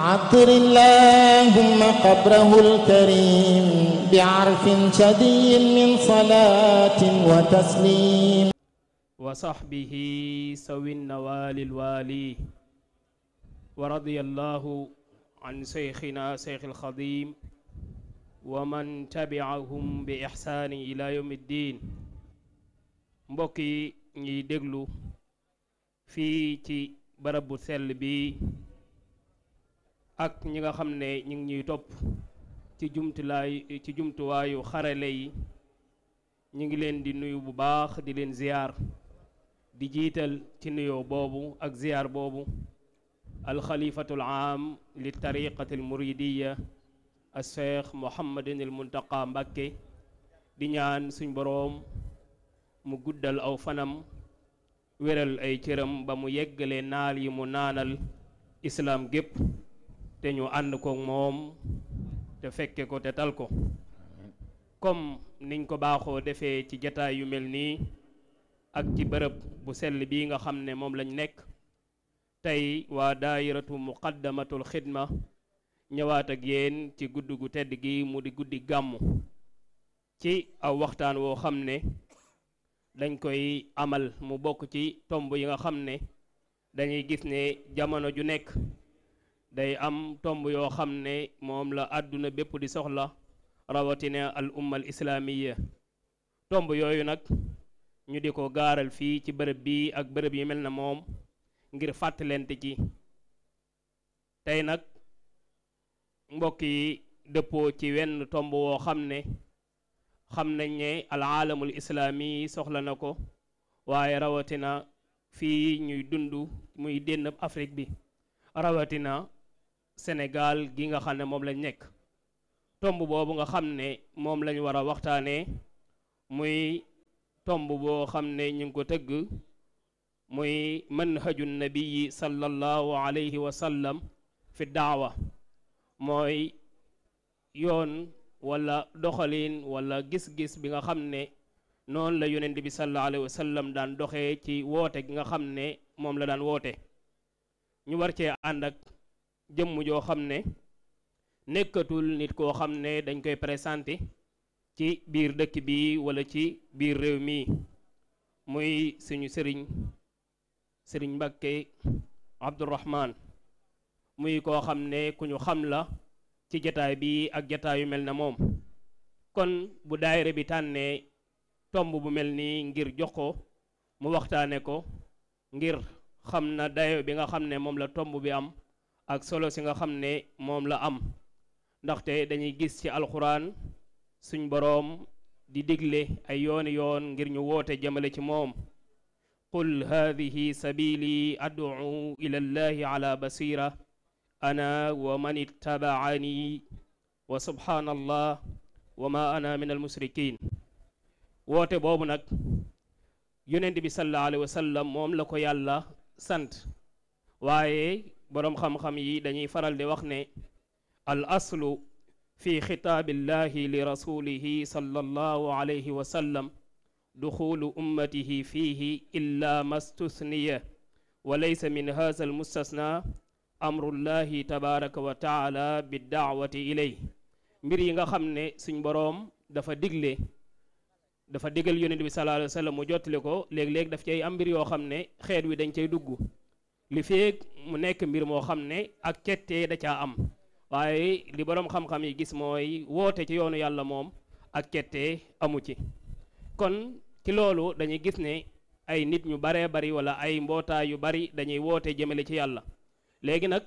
عطر اللهم قبره الكريم بعرف شديد من صلاة وتسليم وصحبه سوي النوال الوالي ورضي الله عن شيخنا شيخ الخديم ومن تبعهم بإحسان إلى يوم الدين. mbokk yi ñuy déglu fii ci barab bu sell bi ak ñi nga xam ne ñu ngi ñuy topp ci jumtuwaayu xarale yi, ñu ngi leen di nuyu bu baax, di leen ziyaar, di jiital ci nuyoo boobu ak ziyaar boobu alxalifatul aam li tariqatil muridiya al cheikh Mouhamadin al Muntaqa Mbàkke, di ñaan suñ boroom mu guddal aw fanam, wéral ay cëram ba mu yeggale naal yi mu naanal islaam gépp te ñu ànd ko moom te fekke ko te tal ko. comme niñ ko baaxoo defee ci jataay yu mel nii ak ci bërëb bu sell bii nga xam ne moom lañ nekk tey, waa daayiratu muqaddamatul xidma ñëwaat ak yéen ci guddi gu tedd gi mu di guddi gàmmu, ci aw waxtaan woo xam ne dañ koy amal mu bokk ci tomb yi nga xam ne dañuy gis ne jamono ju nekk day am tomb yoo xam ne moom la àdduna bépp di soxla, rawatina al umma al islaamiya. tomb yooyu nag ñu di ko gaaral fii ci bërëb bi ak bërëb yi mel na moom ngir fàttalente ci. tey nag mbokk yi dëppoo ci wenn tomb woo xam ne xam nañ ne al aalamul islaami soxla na ko, waaye rawatina fii ñuy dund muy dénn Afrique bi, rawatina Sénégal gi nga xam ne moom lañ nekk. tomb boobu nga xam ne moom lañ war a waxtaanee muy tomb boo xam ne ñu ngi ko tëgg muy manhaju nabii sallallahu alayhi wa sallam fi daawa, mooy yoon wala doxalin wala gis-gis bi nga xam ne noonu la yonent bi sallallahu alayhi wa sallam daan doxee ci woote gi nga xam ne moom la daan woote. ñu war cee ànd ak jëmm joo xam ne nekkatul nit koo xam ne dañ koy présenté ci biir dëkk bi wala ci biir réew mi, muy suñu sëriñ Mbàkke Abdourahman, muy koo xam ne ku ñu xam la ci jataay bi ak jataay yu mel na moom. kon bu daayira bi tànnee tomb bu mel nii ngir jox ko mu waxtaane ko, ngir xam na dayo bi nga xam ne moom la tomb bi am ak solo si nga xam ne moom la am, ndaxte dañuy gis ci alxuraan suñ boroom di digle ay yooni yoon ngir ñu woote jëmale ci moom. qul haadihi sabili ad'u ila llahi ala basira ana wa man ittabaani wa subhanallah wa ma ana min almusrikin. woote boobu nag yonent bi sallallahu alayhi wa sallam moom la ko yàlla sant, waaye boroom xam-xam yi dañuy faral di wax ne al aslu fi xitaabillahi li rasulihi sallallahu alayhi wa sallam duxulu ummatihi fiihi illa mastusniya wa laysa min haza al mustasna amrullahi tabaraka wa taala bi daawati ilay. mbir yi nga xam ne suñ boroom dafa digal yonent bi sallallahu alayhi wa sallam mu jottali ko, léeg-léeg daf cay am mbir yoo xam ne xeet wi dañ cay dugg, li feeg mu nekk mbir moo xam ne ak cettee da caa am. waaye li boroom xam-xam yi gis mooy woote ci yoonu yàlla moom ak cettee amu ci. kon ci loolu dañuy gis ne ay nit ñu baree bari wala ay mbootaay yu bari dañuy woote jëmale ci yàlla. léegi nag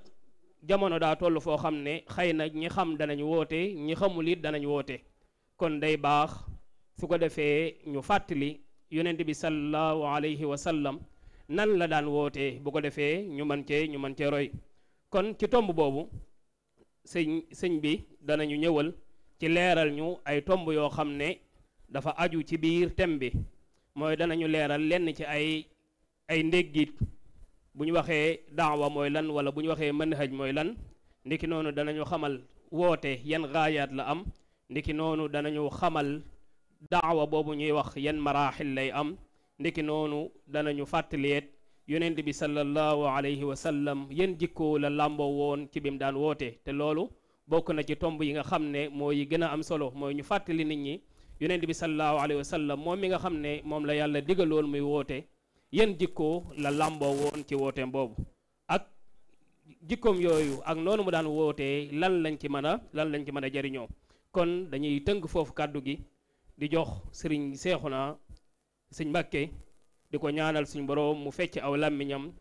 jamono daa toll foo xam ne xëy na ñi xam danañ woote, ñi xamul it danañ woote. kon day baax su ko defee ñu fàttali yonent bi sallallahu alayhi wa sallam nan la daan wootee, bu ko defee ñu mën cee roy. kon ci tomb boobu sëñ bi danañu ñëwal ci leeral ñu ay tomb yoo xam ne dafa aju ci biir thème bi, mooy danañu leeral lenn ci ay ndéggit bu ñu waxee daawa mooy lan, wala bu ñu waxee manhaj mooy lan. ndiki noonu danañu xamal woote yan gaayaat la am, ndiki noonu danañu xamal daawa boobu ñuy wax yan maraaxil lay am, ndiki noonu danañu fàttaleet yonent bi sallallahu alayhi wa sallam yéen jikkoo la làmboo woon ci bi mu daan woote te loolu bokk na ci tomb yi nga xam ne mooy gën a am solo mooy ñu fàttali nit ñi yonent bi sallallahu alayhi wa sallam moom mi nga xam ne moom la yàlla digaloon muy woote yéen jikkoo la làmboo woon ci wooteem boobu ak jikkoom yooyu ak noonu mu daan wootee lan lañ ci mën a jariñoo kon dañuy tënk foofu kàddu gi di jox sëriñ Seexuna sëñ Mbàkke di ko ñaanal suñ boroom mu fecc aw làmmiñam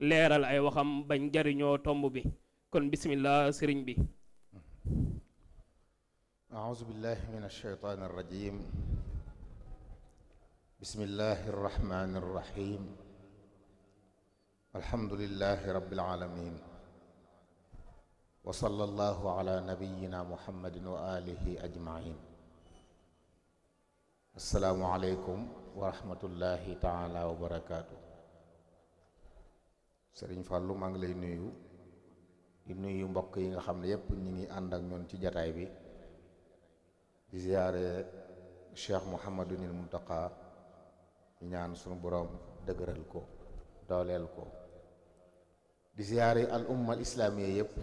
leeral ay waxam bañ jariñoo tomb bi kon bismillah sëriñ bi أعوذ بالله من الشيطان الرجيم بسم الله الرحمن الرحيم الحمد لله رب العالمين وصلى الله على نبينا محمد وآله أجمعين السلام عليكم ورحمة الله تعالى وبركاته Sëriñ Fallu maa ngi lay nuyu di nuyu mbokk yi nga xam ne yépp ñi ngi ànd ak ñoon ci jataay bi di ziyaare Cheikh Mouhamadunil Muntaqa ñu ñaan sunu boroom dëgëral ko dooleel ko di ziyaare al umma al islaamiya yépp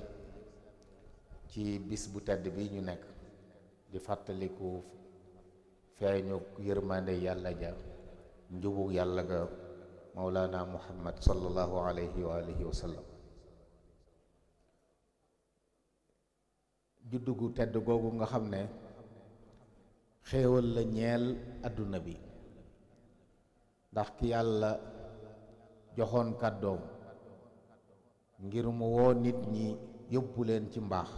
ci bis bu tedd bi ñu nekk di fàttaliku feeñu yërmande yàlla ja njubug yàlla ga Mawlana Muhammad sallallahu alayhi wa alihi wa sallam juddu gu tedd googu nga xam ne xéewal la ñeel àdduna bi ndax ki yàlla joxoon kàddoom ngir mu woo nit ñi yóbbu leen ci mbaax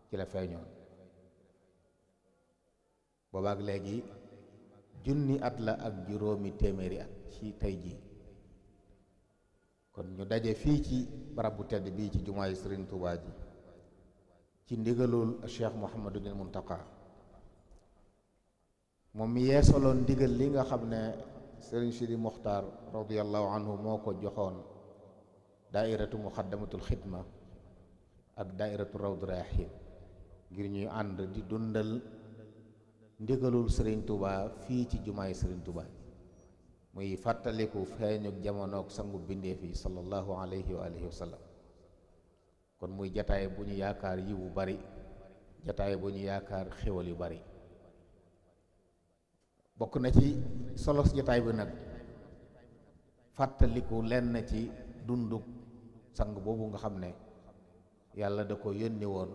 ci la feeñoon boobaak léegi junni at la ak juróomi téeméeri at ci tey ji kon ñu daje fii ci barab bu tedd bii ci jumaay Sëriñ Tuubaa ji ci ndigalul Cheikh Mouhamadunil Muntaqa moom mi yeesaloon ndigal li nga xam ne Sëriñ Sidi Muxtaar radiyallahu anhu moo ko joxoon daairatu muxaddamatul xidma ak daairatu rawdu rayaahiin ngir ñuy ànd di dundal ndigalul Sëriñ Tuubaa fii ci jumaay Sëriñ Tuubaa muy fàttaliku feeñuk jamonook sangu bindeef yi sallallahu alayhi wa alihi wa sallam kon muy jataay bu ñu yaakaar yiw bu bari jataay bu ñu yaakaar xéwal yu bari bokk na ci solos jataay bi nag fàttaliku lenn ci dunduk sang boobu nga xam ne yàlla da ko yónni woon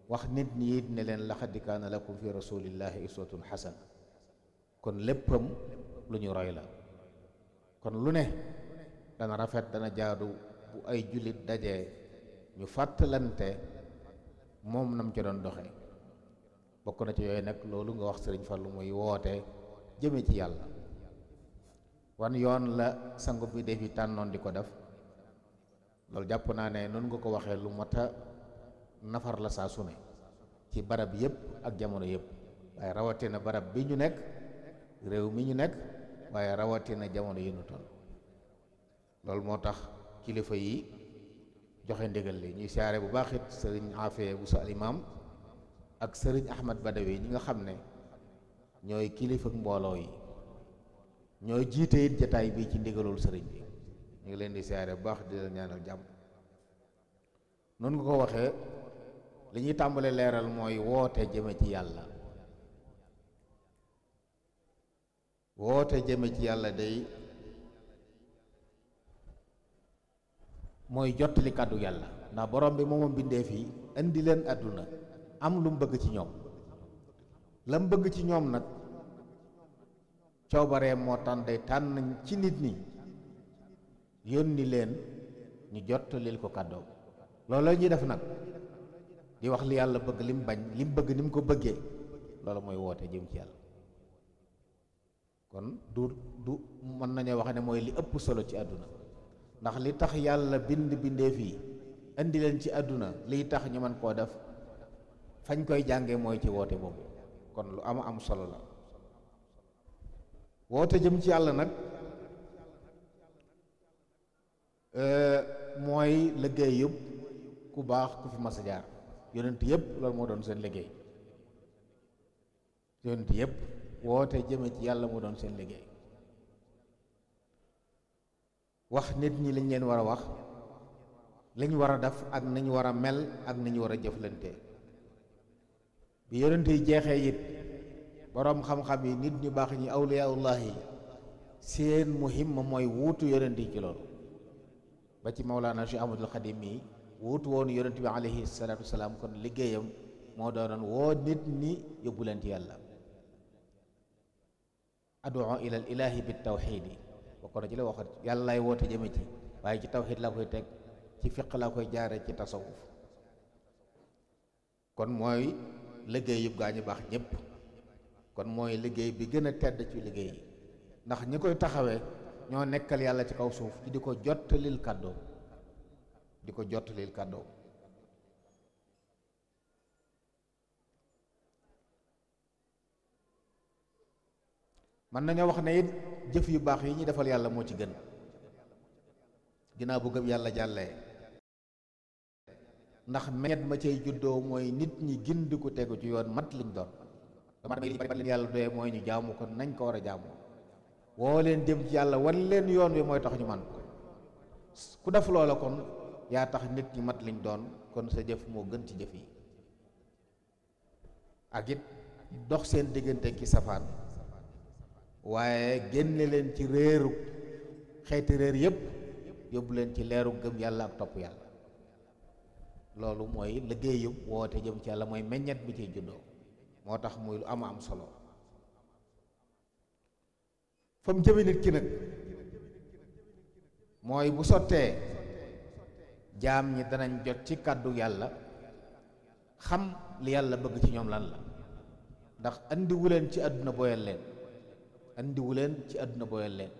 wax nit ñi it ne leen laqad kaana lakum fi rasulillahi uswatun xasana kon léppam lu ñu roy la kon lu ne dana rafet dana jaadu bu ay jullit dajee ñu fàttalante moom nam ci doon doxe bokk na ci yooyu nag loolu nga wax Sëriñ Fallu muy woote jëme ci yàlla wan yoon la sangu bi def yi tànnoon di ko def loolu jàpp naa ne noonu nga ko waxee lu mat a nafar la saa su ne ci barab yépp ak jamono yépp waaye rawatina barab bi ñu nekk réew mi ñu nekk waaye rawatina jamono yi ñu toll loolu moo tax kilifa yi joxe ndigal li ñuy siyaare bu baax it sëriñ Afee bu sa alimaam ak sëriñ Ahmad Badawi ñi nga xam ne ñooy kilifa mbooloo yi ñooy jiite it jataay bi ci ndigalul sëriñ bi ñu ngi leen di siyaare bu baax di leen ñaanal jàmm noonu nga ko waxee li ñuy tàmbale leeral mooy woote jëme ci yàlla woote jëme ci yàlla day mooy jottali kàddu yàlla ndax borom bi moomam bindee fii indi leen àdduna am lu mu bëgg ci ñoom la mu bëgg ci ñoom nag coobareem moo tànn day tànn ci nit ñi yónni leen ñu jottalil ko kàddoom loolu la ñuy def nag di wax li yàlla bëgg li mu bañ li mu bëgg ni mu ko bëggee loolu mooy woote jëm ci yàlla kon du mën nañoo wax ne mooy li ëpp solo ci àdduna ndax li tax yàlla bindee fii indi leen ci àdduna liy tax ñu mën koo def fañ koy jànge mooy ci woote boobu kon lu am solo la woote jëm ci yàlla nag mooy liggéey yëpp ku baax ku fi mas a jaar yonent yëpp loolu moo doon seen liggéey yonent yëpp woote jëme ci yàlla moo doon seen liggéey wax nit ñi liñ leen war a wax, liñ war a def ak nañ war a mel ak nañ war a jëflante. bi yonent yi jeexee it boroom xam-xam yi, nit ñu baax ñi, awliyaullah yi, seen muhimma mooy wuutu yonent yi ci loolu. ba ci Mawlaana Cheikh Ahmadul Xadim yi wuutu woon yonent bi alayhi salaatu wasalaam, kon liggéeyam moo doonoon woo nit ñi yóbbu leen ci yàlla. ad'u ila al ilahi bit tawxiidi bokk na ci la waxat yàlla lay woote jëme ci, waaye ci tawxiid laa koy teg, ci fiq laa koy jaare, ci tasawuf. kon mooy liggéey yëpp gaa ñu baax ñépp, kon mooy liggéey bi gën a tedd ci liggéey yi, ndax ñi koy taxawee ñoo nekkal yàlla ci kaw suuf ci di ko jottalil kàddoo, di ko jottalil kàddoo. mën nañoo wax ne it jëf yu baax yi ñuy defal yàlla moo ci gën, ginnaaw bu gëm yàlla jàllee, ndax meññet ma cay juddoo mooy nit ñi gindi ko tegu ci yoon mat liñ doon. dama damay bari leen yàlla doyee mooy ñu jaamu ko nañ ko war a jaamoo, woo leen jëm ci yàlla wan leen yoon wi mooy tax ñu man ko. ku def loola kon yaa tax nit ñi mat liñ doon, kon sa jëf moo gën ci jëf yi. ak it dox seen diggante ki safaan, waaye génne leen ci réeru xeeti réer yépp yóbbu leen ci leeru gëm yàlla ak topp yàlla. loolu mooy liggéey yëpp woote jëm ci yàlla, mooy meññet bi ciy juddoo, moo tax muy lu am solo. fa mu jëme nit ki nag mooy bu sottee jaam ñi danañ jot ci kàddu yàlla, xam li yàlla bëgg ci ñoom lan la, ndax andiwu leen ci àdduna boyal leen, andiwu leen ci àdduna boyal leen,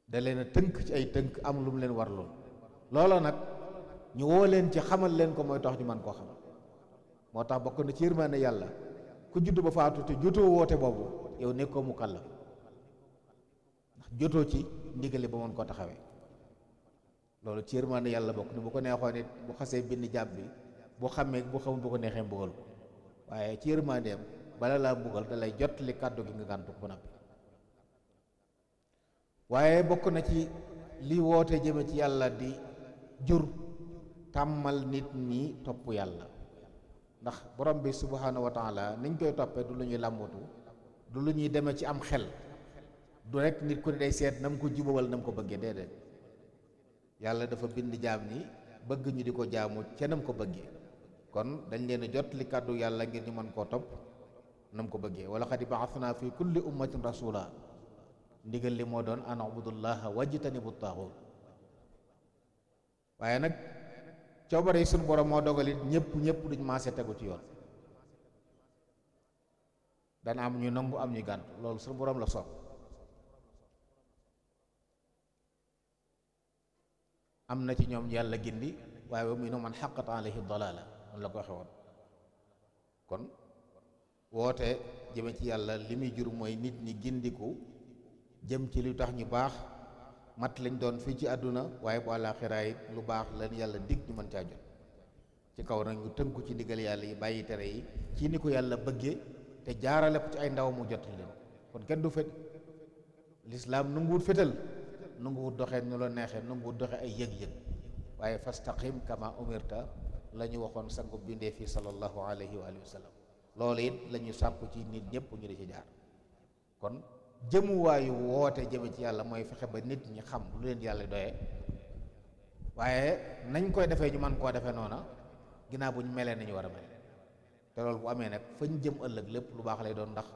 da leen a tënk ci ay tënk, am lu mu leen warloon. loola nag ñu woo leen ci xamal leen ko mooy tax ñu man koo xam. moo tax bokk na ci yërmande yàlla, ku judd ba faatu te jotoo woote boobu yow nekkoo mu kàllaf, ndax jotoo ci ndigali ba mën koo taxawee. loolu ci yërmande yàlla bokk ni bu ko neexoon it bu xasee bind jàpp bi bu xamee bu xamul bu ko neexee mbugal ko, waaye ci yërmandeem bala laa mbugal da lay jottali kàddu gi nga gàntu ko nappi. waaye bokk na ci li woote jëme ci yàlla di jur, tàmmal nit ñi topp yàlla, ndax borom bi subhaanahu wa taala niñ koy toppee du lu ñuy làmbatu, du lu ñuy demee ci am xel, du rek nit ku ne day seet na mu ko jubawal na mu ko bëggee, déedéet. yàlla dafa bind jaam ñi bëgg ñu di ko jaamu ca nam ko bëggee, kon dañ leen a jot li kàddu yàlla ngir ñu mën koo topp nam ko bëggee. wala qad ba'athna fi kulli ummatin rasula, ndigal li moo doon an ubudullaha wajtanibu taaxut. waaye nag coobare yi suñu borom moo dogalit ñëpp duñ maase tegu ci yoon, dana am ñu nangu am ñu gàntu, loolu suñu borom la soob. am na ci ñoom yàlla gindi, waaye wa minhum man haqqat alayhi dalaala, noonu la ko waxe woon. kon woote jëme ci yàlla li muy jur mooy nit ñi gindiku jëm ci lu tax ñu baax, mat lañ doon fii ci àdduna, waaye bu àllaaxira it lu baax leen yàlla dig ñu mën caa jot, ci kaw nag ñu tënku ci ndigal yàlla yi, bàyyi tere yi ci ni ko yàlla bëggee, te jaarale ko ci ay ndaw mu jot leen. kon kenn du fet lislaam nanguwut fetal, nanguwut doxee nu la neexee, nanguwut doxe ay yëg-yëg, waaye fastaqim kama umirta la ñu waxoon sangu bindee fii sallallahu alayhi wa sallam. loolu it la ñu sàkku ci nit ñëpp ñu di ci jaar. kon jëmuwaayu woote jëme ci yàlla mooy fexe ba nit ñi xam lu leen yàlla doyee, waaye nañ koy defee ñu man koo defee noona, ginnaaw bu ñu melee nañu war a mel. te loolu bu amee nag fañ jëm ëllëg lépp lu baax lay doon, ndax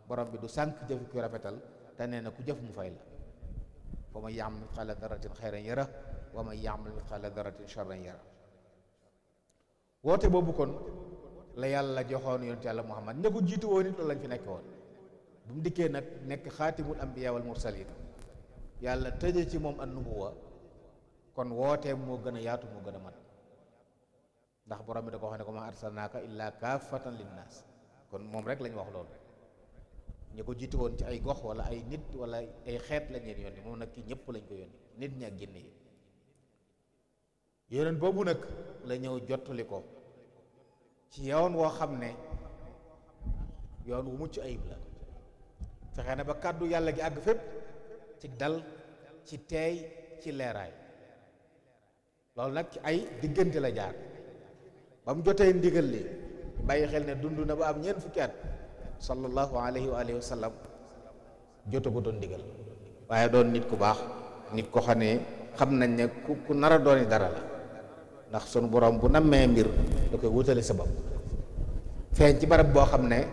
borom bi du sànk jëf ku rafetal, te nee na ku jëf mu fay la. fa man ya'mal mithqaala darratin xayran yara wa man ya'mal mithqaala darratin sharran yara. woote boobu kon la yàlla joxoon yonent yàlla Muhammad, ña ko jiitu woon it loolu lañ fi nekk woon. bu mu dikkee nag nekk xaatimul anbiya wal mursalin, yàlla tëje ci moom an-nubuwa, kon wooteem moo gën a yaatu moo gën a mat, ndax borom bi da ko wax ne ko ma arsalnaaka illaa kaafatan linnaas. kon moom rek lañ wax loolu. ñi ko jiitu woon ci ay gox wala ay nit wala ay xeet lañ leen yónni, moom nag ki ñëpp lañ ko yónni, nit ñi ak jinne yi. yonent boobu nag la ñëw jottali ko ci yoon woo xam ne yoon wu mucc ayib la. fexe na ba kàddu yàlla gi àgg fépp ci dal ci teey ci leeraay. loolu nag ci ay diggante la jaar ba mu jotee ndigal li bàyyi xel ne dund na ba am ñeent fukki at sallallahu alayhi wa alihi wa sallam jotagu doon ndigal, waaye doon nit ku baax, nit ko xam ne xam nañ ne ku nar a dooni dara la, ndax sunu borom bu nammee mbir da koy wutale sabab. feeñ ci barab boo xam ne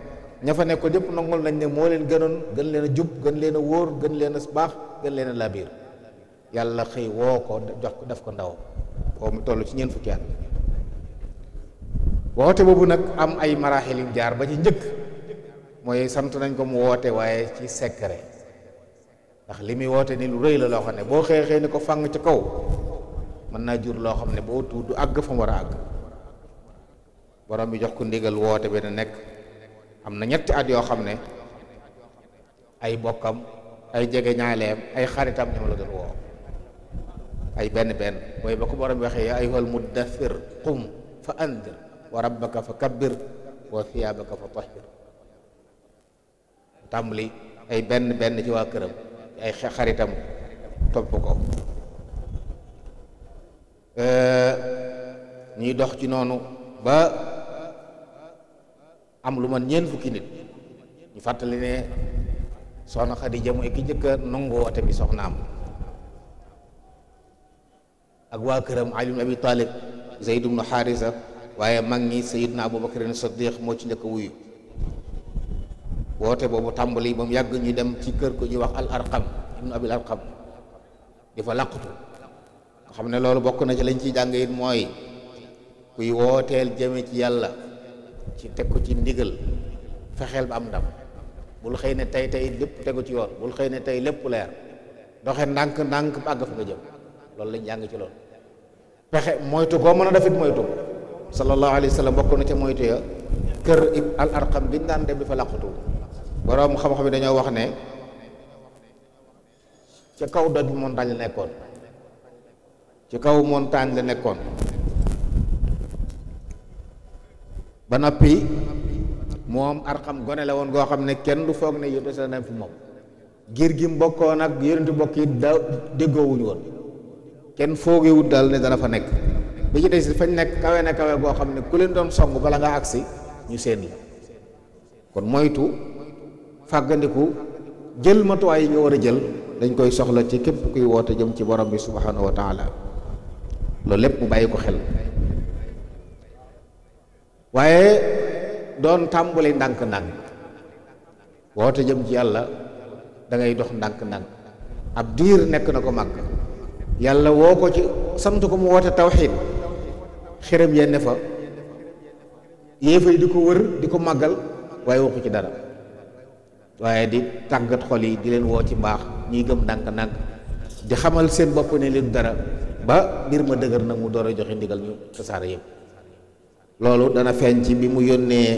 ña fa nekkoon yëpp nangul nañ ne moo leen gënoon, gën leen a jub, gën leen a wóor, gën leen a baax, gën leen a labiir. yàlla xëy woo ko jox ko def ko ndaw boo mu toll ci ñeent fukki at. woote boobu nag am ay maraaxil yu jaar ba ci njëkk mooy sant nañ ko mu woote waaye ci secret, ndax li muy woote ni lu rëy la loo xam ne boo xëy ni ko fang ci kaw mën naa jur loo xam ne boo tuut du àgg fa mu war a àgg. borom bi jox ko ndigal woote bi na nekk am na ñetti at yoo xam ne ay bokkam, ay jege ñaaleem, ay xaritam ñoom la doon woo ay benn benn. mooy ba ko borom bi waxee yaa ayyuhal muddaththir qum fa andir wa rabbaka fa kabbir wa thiyaabaka fa tahhir. tàmbali ay benn benn ci waa këram, ay xaritam topp ko. ñuy dox ci noonu ba am lu man ñeent fukki nit. ñu fàttali ne soxna Xadija mooy ki njëkk a nangu woote bi soxnaam, ak waa këram Ali ibn Abi Talib, Zayd ibn Haarisa, waaye mag ñi Sayyidna Abubakar as-Siddiq moo ci njëkk a wuyu. woote boobu tàmbali ba mu yàgg ñu dem ci kër ko ñuy wax al arqam ibnu abil arqam di fa làqutu. nga xam ne loolu bokk na ci lañ ciy jàng it mooy kuy wooteel jëme ci yàlla ci teg ko ci ndigal fexeel ba am ndam. bul xëy ne tey lépp tegu ci yoon, bul xëy ne tey lépp leer, doxe ndànk ndànk ba àgg fa nga jëm. loolu lañ jàng ci loolu. pexe moytu koo mën a defit moytu. sallallahu alayhi wa sallam bokk na ca moytu ya kër al arqam biñ daan dem di fa làqutu. boroom xam-xam yi dañoo wax ne ca kaw doj montagne la nekkoon, ci kaw montagne la nekkoon ba noppi moom arqam gone la woon goo xam ne kenn du foog ne yónte sa dem fi moom. giir gi mbokkoon ak yonentu mbokk yi da déggoowuñu woon, kenn foogewut daal ne dana fa nekk. bi ci des fañ nekk kawe na kawe goo xam ne ku leen doon song bala nga agsi ñu seen la. kon moytu, fàggandiku, jël matuwaay yi nga war a jël dañ koy soxla ci képp kuy woote jëm ci borom bi subhanahu wa taala. loolu lépp mu bàyyi ko xel, waaye doon tàmbali ndànk-ndànk. woote jëm ci yàlla da ngay dox ndànk-ndànk. ab diir nekk na ko màgg, yàlla woo ko ci sant ko mu woote tawxiid, xërëm yenn fa yéefay di ko wër di ko màggal waaye waxu ci dara, waaye di tàggat xol yi di leen woo ci mbaax, ñuy gëm ndànk-ndànk, di xamal seen bopp ne leen dara ba mbir ma dëgër nag mu door a joxe ndigal ñu tasaare yëpp. loolu dana feeñ ci bi mu yónnee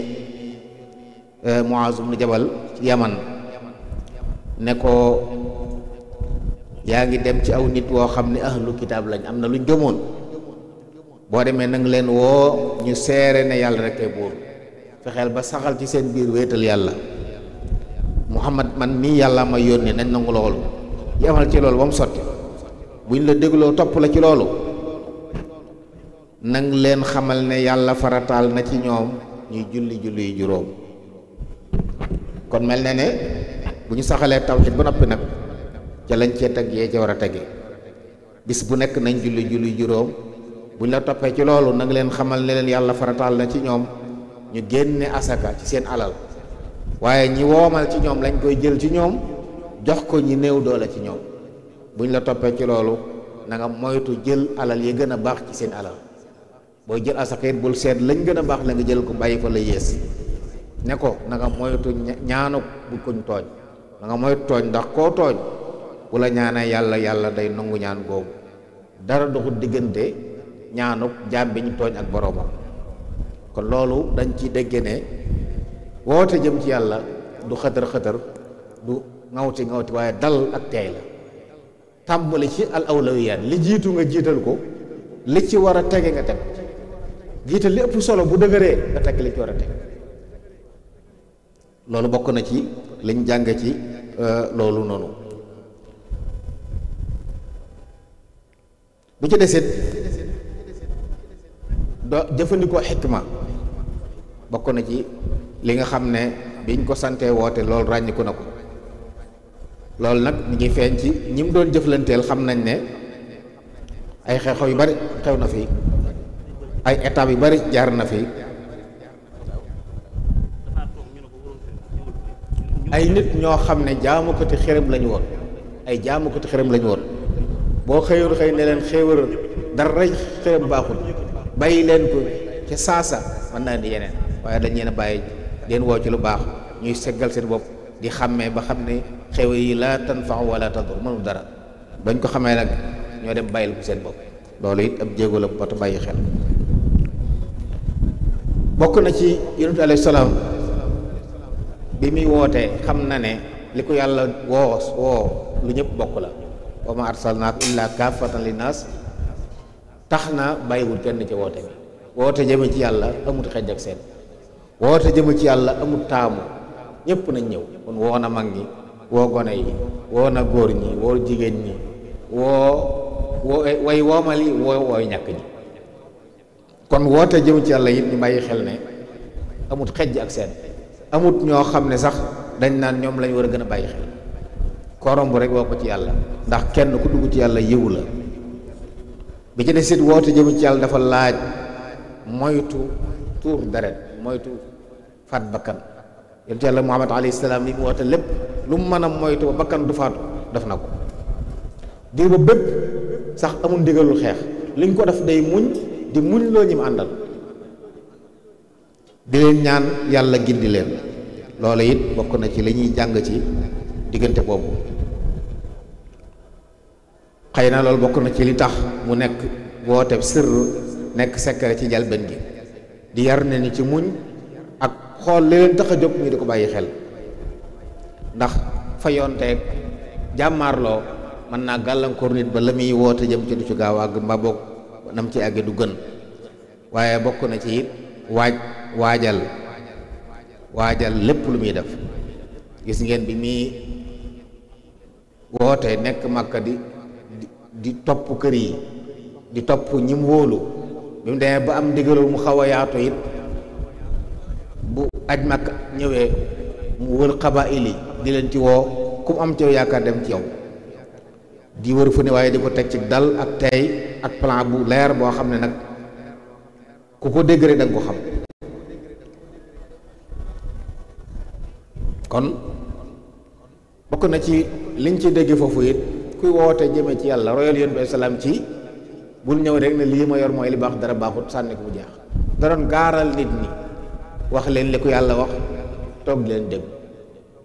Muaz ibn Jabal ci Yaman ne ko yaa ngi dem ci aw nit woo xam ne ahlu kitaab lañ, am na luñ gëmoon, boo demee nang leen woo ñu seere ne yàlla rek ay buur, fexeel ba saxal ci seen biir wéetal yàlla. Muhammad man mii yàlla ma yónni nañ nangu loolu, yemal ci loolu ba mu sotti. buñ la dégloo topp la ci loolu nang leen xamal ne yàlla farataal na ci ñoom ñuy julli yu juróom. kon mel na ne bu ñu saxalee tawhid ba noppi nag ca lañ cee teg yee ca war a tege. bis bu nekk nañ julli yu juróom. buñ la toppee ci loolu nang leen xamal ne leen yàlla farataal na ci ñoom ñu génne asaka ci seen alal, waaye ñi woomal ci ñoom lañ koy jël ci ñoom jox ko ñi néew doole ci ñoom. buñ la toppee ci loolu na nga moytu jël alal yi gën a baax ci seen alal. booy jël asaka it bul seet lañ gën a baax la nga jël ko bàyyi fa la yées. ne ko na nga moytu ñaanu bu kuñ tooñ, na nga moytu tooñ, ndax koo tooñ bu la ñaanee yàlla day nangu ñaan googu. dara doxul diggante ñaanu jaam bi ñu tooñ ak boroomam. kon loolu dañ ci dégg ne woote jëm ci yàlla du xëtër du ngawti waaye dal ak teey la. tàmbali ci al awlawiyaat, li jiitu nga jiital ko, li ci war a tege nga teg, jiital li ëpp solo bu dëgëree nga teg li ci war a teg. loolu bokk na ci liñ jàng ci loolu noonu. bu ci desit do jëfandikoo xikma bokk na ci li nga xam ne biñ ko santee woote loolu ràññiku na ko. loolu nag mi ngi feeñ ci ñi mu doon jëflanteel xam nañ ne ay xew-xew yu bari xew na fi, ay étapes yu bari jaar na fi, ay nit ñoo xam ne jaamukati xërëm lañu woon, ay jaamukati xërëm lañu woon. boo xëyoon xëy ne leen xéewal dara xërëm baaxul, bàyyi leen ko ca saasa mën naa di yeneen, waaye dañ leen a bàyyi leen woo ci lu baax, ñuy seggal seen bopp di xàmmee ba xam ne xéewal yi laa tanfa'u wala tadur mënul dara. bañ ko xamee nag ñoo dem bàyyil ko seen bopp. loolu it ab jéego la bota bàyyi xel. bokk na ci yonent alayhi salaam bi muy wootee xam na ne li ko yàlla woo lu ñëpp bokk la. wa ma arsalnaaka illaa kaafatan linnaas tax na bàyyiwul kenn ci woote bi. woote jëme ci yàlla amut xejj ak seen, woote jëme ci yàlla amut taamu, ñëpp nañ ñëw. kon woo na mag ñi, woo gone yi, woo na góor ñi, woo jigéen ñi, woo way woomali wooy ñàkk ñi. kon woote jëm ci yàlla it ñu bàyyi xel ne amut xejj ak seen, amut ñoo xam ne sax dañ naan ñoom lañ war a gën a bàyyi xel. korom bu rek woo ko ci yàlla, ndax kenn ku dugg ci yàlla yiwu la. bi ci des it woote jëm ci yàlla dafa laaj moytu tuur deret, moytu faat bakkan. yonent yàlla Muhammad alayhi salaam li mu woote lépp lu mu mën a moytu ba bakkan du faatu def na ko. diir ba bépp sax amul ndigalul xeex, liñ ko def day muñ, di muñ loo ñi mu àndal, di leen ñaan yàlla gindi leen. loolu it bokk na ci li ñuy jàng ci diggante boobu. xëy na loolu bokk na ci li tax mu nekk woote sirr, nekk secret ci jalben gi, di yar ne ni ci muñ ak xool li leen tax a jóg ñu di ko bàyyi xel. ndax fa yoonteeg jàmmaarloo mën naa gàllankoor nit ba la muy woote jëm ci du ci gaaw àgg, mbaa boog nam ci àgge du gën. waaye bokk na ci it waajal lépp lu muy def. gis ngeen bi muy woote nekk Makka di topp kër yi, di topp ñi mu wóolu, bi mu demee ba am ndigalul mu xaw a yaatu it, bu aj Makka ñëwee mu wër xabaa'il yi di leen ci woo, ku mu am ci yaakaar dem ci yow, di wër fu ne waaye di ko teg ci dal ak tey ak plan bu leer boo xam ne nag ku ko dégg rek da nga ko xam. kon bokk na ci liñ ci dégg foofu it kuy woote jëme ci yàlla royal yoon bi salaam ci bul ñëw rek ne lii ma yor mooy li baax, dara baaxut, sànni ko bu jeex. da doon gaaral nit ñi, wax leen li ko yàlla wax, toog leen dégg,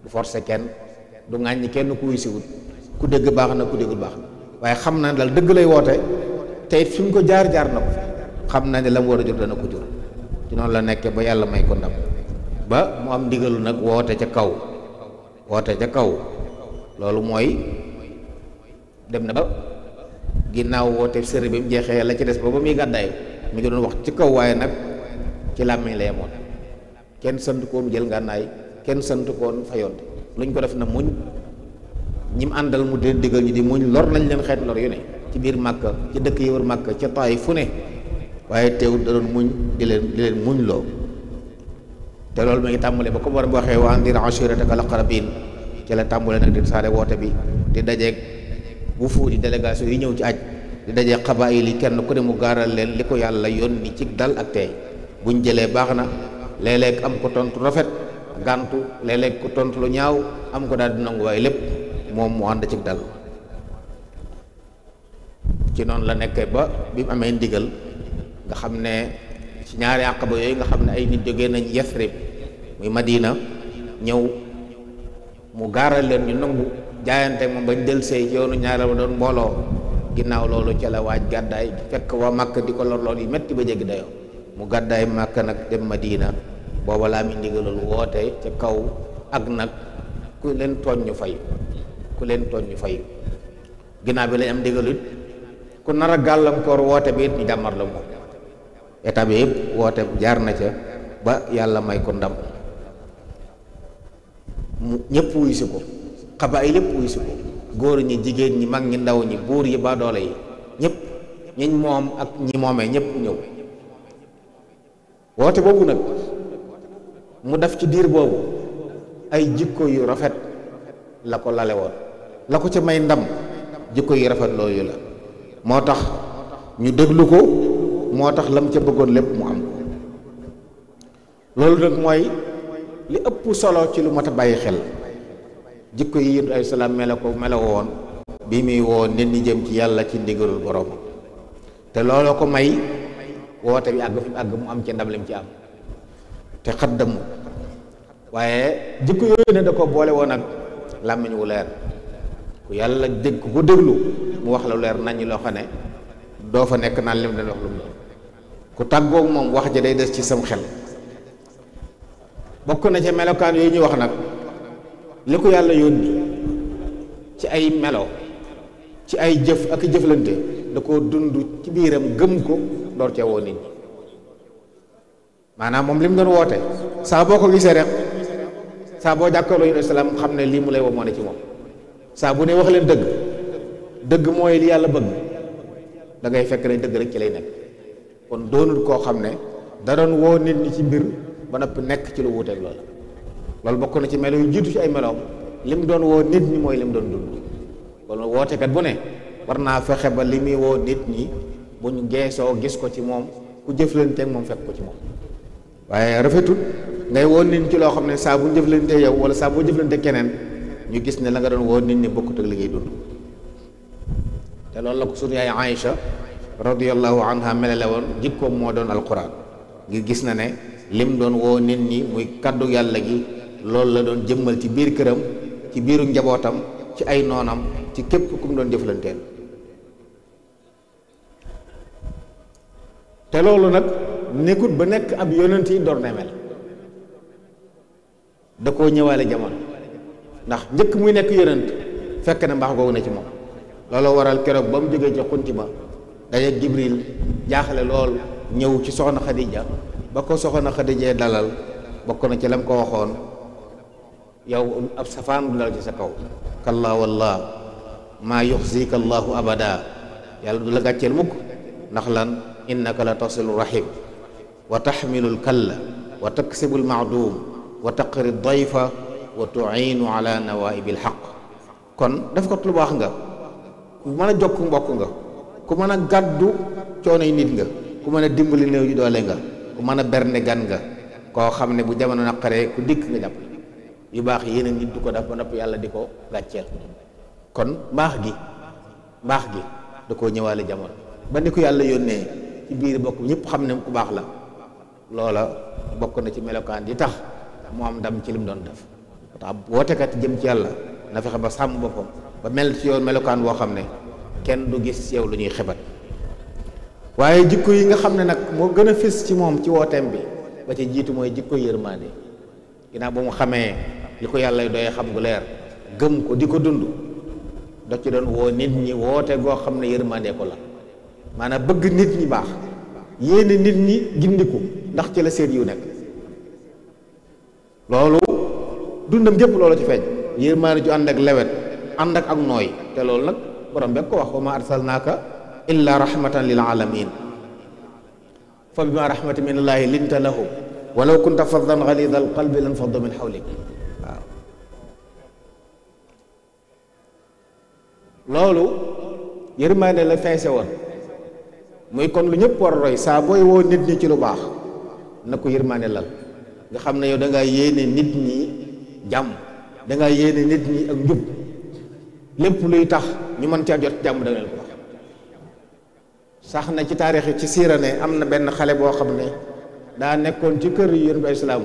du forcer kenn, du ŋàññi kenn ku wuy siwut, ku dégg baax na, ku déggul baax na, waaye xam na ne daal dëgg lay woote, te it fi mu ko jaar na ko, xam na ne la mu war a jur dana ko jur. ci noonu la nekkee ba yàlla may ko ndam, ba mu am ndigalu nag woote ca kaw. loolu mooy dem na ba ginnaaw woote sëri bi mu jeexee la ci des ba muy gàddaay mi ngi doon wax ci kaw, waaye nag ci làmmiñ la yemoon. kenn sant koon jël ngànnaay, kenn sant koon fayonte, luñ ko def na muñ. ñi mu àndal mu di digal ñi di muñ, lor nañ leen xeet lor yu ne ci biir Màkka, ci dëkk yi wër Màkka, ca Taayif fu ne, waaye teewul da doon muñ, di leen muñ loo. te loolu mi ngi tàmbale ba ko war a waxee wa anzir ashiirataka al-aqrabiin, ci la tàmbale nag di saare woote bi, di dajeeg wufuudi délégation yi ñëw ci aj, di dajeeg xabaayil yi, kenn ku ne mu gaaral leen li ko yàlla yónni ci dal ak tey. buñ jëlee baax na, léeg-léeg am ko tontu rafet gàntu, léeg-léeg ko tontu lu ñaaw am ko daal di nangu, waaye lépp moom mu ànd ci dal. ci noonu la nekkee ba bi mu amee ndigal, nga xam ne ci ñaari àqaba yooyu nga xam ne ay nit jógee nañ Yasrib muy Madina ñëw, mu gaaral leen ñu nangu jaayante moom bañ del see ci yoonu ñaareel ba doon mbooloo. ginnaaw loolu ca la waaj gàddaay, fekk waa Màkka di ko lor yi metti ba jéggi dayoo, mu gàddaay Màkka nag dem Madina. booba laa mi ndigalul woote ca kaw, ak nag ku leen tooñ ñu fay, ginnaaw bi lañ am ndigalut ku nar a gàllankoor woote bi it ñu jàmmar la moom. état bi yëpp woote jaar na ca ba yàlla may ko ndam, mu ñëpp wuy si ko, xabaay lépp wuy si ko, góor ñi, jigéen ñi, mag ñi, ndaw ñi, buur yi, baadoole yi, ñëpp ñiñ moom ak ñi moomee ñëpp ñëw woote boobu nag mu def ci diir boobu ay jikko yu rafet la ko lale woon la ko ca may ndam jikko yu rafet loolu la moo tax ñu déglu ko moo tax lam ca bëggoon lépp mu am ko loolu nag mooy li ëpp solo ci lu mat a bàyyi xel jikko yi yonent ay salaam melo woon bi muy woo nit ñi jëm ci yàlla ci ndigalul borom te looloo ko may woote bi àgg fi àgg mu am ci ndam lim ci am te xaddamu waaye jikko yooyu ne da ko boole woon ak làmmiñ wu leer ku yàlla dégg ku ko déglu mu wax la leer nañ loo xam ne doo fa nekk naan lim dañ wax lu mu ku tàggoog moom wax ja day des ci sam xel bokk na ci melokaan yooyu ñuy wax nag li ko yàlla yónni ci ay melo ci ay jëf ak jëflante da koo dund ci biiram gëm ko door cee woo nit ñi maanaam moom li mu doon woote saa boo ko gisee rek saa boo jàkkaarloo yu salaam xam ne lii mu lay woo moo ne ci moom saa bu ne wax leen dëgg dëgg mooy li yàlla bëgg da ngay fekk ne dëgg rek ci lay nekk kon doonul koo xam ne da doon woo nit ñi ci mbir ba noppi nekk ci lu wuuteeg loolu loolu bokk na ci melo yu jiitu ci ay meloom li mu doon woo nit ñi mooy li mu doon dund kon wootekat bu ne war naa fexe ba li muy woo nit ñi bu ñu geesoo gis ko ci moom ku jëflanteeg moom fekk ko ci moom waaye rafetul ngay woo nit ñi ci loo xam ne saa bu ñu jëflantee yow wala saa boo jëflantee keneen ñu gis ne la nga doon woo nit ñi bokkut ak li ngay dund te loolu la ko sunu yaay Aïcha radiyallahu anha melale woon jikkoom moo doon alquran ngir gis na ne lim doon woo nit ñi muy kaddu yàlla gi loolu la doon jëmmal ci biir këram ci biiru njabootam ci ay noonam ci képp ku mu doon jëflanteel te loolu nag nekkut ba nekk ab yonent yi door na mel da koo ñëwaale jamono ndax njëkk muy nekk yonent fekk na mbaax googu na ci moom loolu waral keroog ba mu jógee ci xunti ma daje Jibril jaaxle lool ñëw ci soxna Xadija ba ko soxna Xadija dalal bokk na ci lam ko waxoon yow ab safaan du dal ci sa kaw kallaa wallah maa yuxzika allahu abada yàlla du la gàcceel mukk ndax lan innaka la tasilu rahim wa taxmilu lkalla wa taksibu lmaadum wa taqri dayfa wa tuinu ala nawaibi lxaq kon daf ko lu baax nga ku mën a jokk mbokk nga ku mën a gàddu coonoy nit nga ku mën a dimbali néew ji doole nga ku mën a bernde gan nga koo xam ne bu jamono naqaree ku dikk nga jàpp yu baax yeneen nit du ko def ba noppi yàlla di ko gàcceel kon mbaax gi da koo ñëwaale jamono ba ni ko yàlla yónnee ci biir bokk ñëpp xam ne ku baax la loola bokk na ci melokaan yi tax mu am ndam ci li mu doon def tax wootekat jëm ci yàlla na fexe ba sàmm boppam ba mel ci yoon melokaan boo xam ne kenn du gis yow lu ñuy xebat waaye jikko yi nga xam ne nag moo gën a fës ci moom ci wooteem bi ba ci jiitu mooy jikko yërmaande ginnaaw ba mu xamee li ko yàlla doyee xam gu leer gëm ko di ko dund da ci doon woo nit ñi woote goo xam ne yërmaande ko la maanaam bëgg nit ñi baax yéene nit ñi gindiku ndax ci la seen yu nekk loolu dundam gépp loolu ci feeñ yërmaande ju ànd ak lewet ànd ak nooy te loolu nag borom bekk ko wax wa ma arsalnaaka illa rahmatan lil alamin fa bima rahmatin min allahi linta lahum walaw kunta faddan ghalida al qalbi lan faddu min hawlik waaw loolu yërmaande la feese woon muy kon lu ñëpp war a roy saa booy woo nit ñi ci lu baax na ko yërmaande lal nga xam ne yow da ngaa yéene nit ñi jàmm da ngaa yéene nit ñi ak njub lépp luy tax ñu mën caa jot jàmm da nga leen ko wax sax na ci taarix ci siira ne am na benn xale boo xam ne daa nekkoon ci kër yonent bi islaam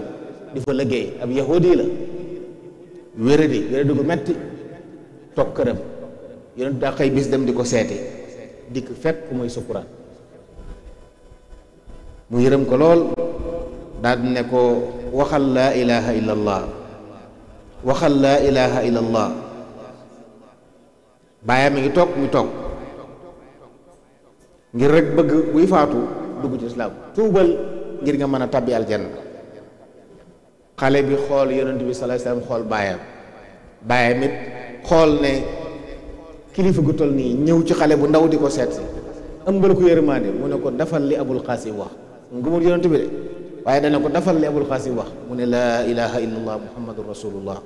di fa liggéey ab yahudi la wéradi gu metti toog këram yonent daa xëy bis dem di ko seeti dikk fekk muy sukkuraan mu yërëm ko lool daal di ne ko waxal laa ilaha illa allah waxal laa ilaha illa allah bàyyam mi ngi toog mu toog ngir rek bëgg buy faatu dugg ci islaam tuubal ngir nga mën a tabbi aljanna xale bi xool yonent bi sallallahu alayhi wasallam xool baayam it xool ne kilifa gu toll nii ñëw ci xale bu ndaw di ko seet si ëmbal ko yërmande mu ne ko dafal li Abul Qasim wax ngumul yonent bi de waaye dana ko dafal li Abul Qasim wax mu ne laa ilaha illallah muhammadur rasulullah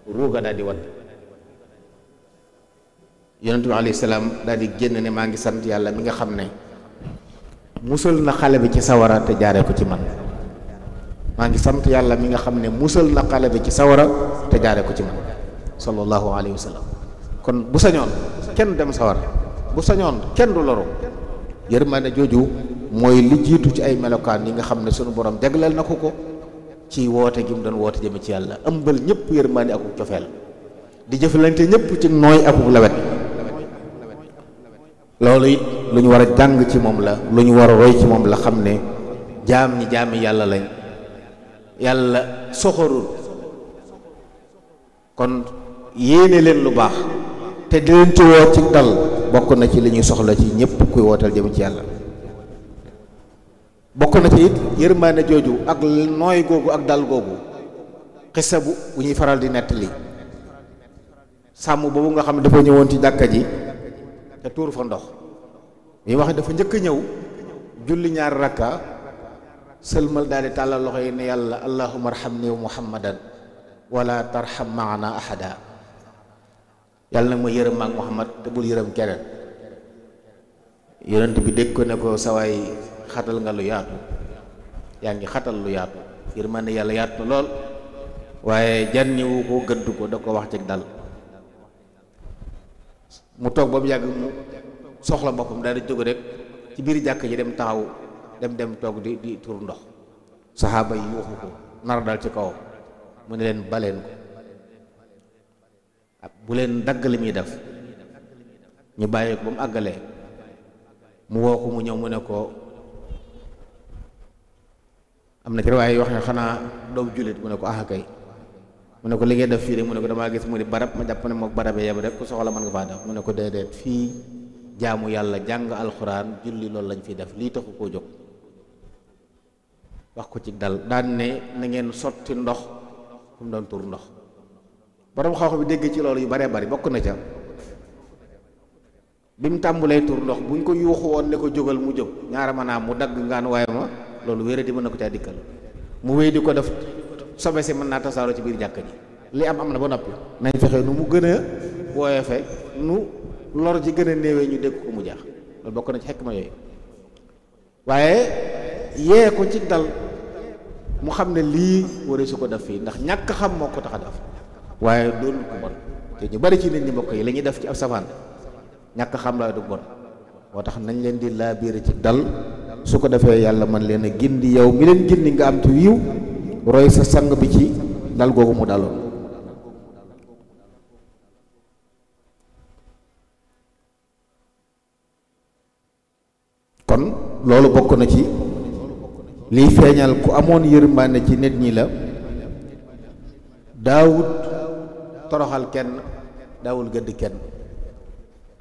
ruuga daal di wadd yonent bi alayhi salaam daal di génn ne maa ngi sant yàlla mi nga xam ne musal na xale bi ci sawara te jaaree ko ci man maa ngi sant yàlla mi nga xam ne musal na xale bi ci sawara te jaaree ko ci man sallallahu alayhi wa sallam kon bu sañoon kenn dem sawara bu sañoon kenn du loru yërmande jooju mooy li jiitu ci ay melokaan yi nga xam ne sunu borom jagleel na ko ko ci woote gi mu doon woote jëme ci yàlla ëmbal ñëpp yërmande akuk cofeel di jëfalante ñëpp ci nooy akuk lawet loolu it lu ñu war a jàng ci moom la lu ñu war a roy ci moom la xam ne jaam ñi jaami yàlla lañ yàlla soxorul kon yéene leen lu baax te di leen ci woo ci dal bokk na ci li ñuy soxla ci ñëpp kuy wootal jëm ci yàlla bokk na ci it yërmaane jooju ak nooy googu ak dal googu xisa bu ñuy faral di nettali sàmm boobu nga xam ne dafa ñëwoon ci jàkka ji te tuur fa ndox bi wax dafa njëkk a ñëw julli ñaari rakka sëlmal daal di tàllal loxo yi ne yàlla allahumma arhamni wa muhammadan wala tarham maana ahada yàlla nag ma yërëm maak muhammad te bul yërëm keneen yonent bi dégg ko ne ko sawaay xatal nga lu yaatu yaa ngi xatal lu yaatu yërmande yàlla yaatu na lool waaye jànniwu ko gëdd ko da ko wax ci dal mu toog ba mu yàgg mu soxla boppam daal di jóg rek ci biir jàkk ji dem taxaw dem toog di tur ndox saxaaba yi yuuxu ko nar dal ci kaw mu ne leen baleen ko bu leen dagg li muy def ñu bàyyi ko ba mu àggalee mu woo ko mu ñëw mu ne ko am na ci riwaaya yi wax ne xanaa doomu jullit mu ne ko kay mu ne ko li ngay def fii de mu ne ko damaa gis mu di barab ma jàpp ne mook barabee yem rek ku soxla mën nga faa def mu ne ko déedéet fii jaamu yàlla jàng alxuraan julli loolu lañ fiy def lii taxu koo jóg wax ko ci dal daan ne na ngeen sotti ndox fu mu doon tur ndox borom xaw bi dégg ci loolu yu baree bari bokk na ca bi mu tàmbulee tur ndox buñ ko yuuxu woon ne ko jógal mu jóg ñaara maanaam mu dagg ngaan waaye ma loolu wéra di mën na ko caa dikkal mu wéy di ko def sobe si mën naa tasaaroo ci biir jàkka ji li am na ba noppi nañ fexe nu mu gën a woyofe nu lor ji gën a néewee ñu dégg ko mu jaax loolu bokk na ci xekk ma yooyu waaye yee ko ci dal mu xam ne lii waree su ko def fii ndax ñàkk xam moo ko tax a def waaye doon ko bon te ñu bari ci nit ñi mbokk yi la ñuy def ci ab safaan ñàkk xam la du bon moo tax nañ leen di laa biir ci dal su ko defee yàlla man leen a gindi yow mi leen gindi nga am ci wiiw roy sa sang bi ci dal googu mu daloon kon loolu bokk na ci liy feeñal ku amoon yërmande ci nit ñi la daawut toroxal kenn daawul gëdd kenn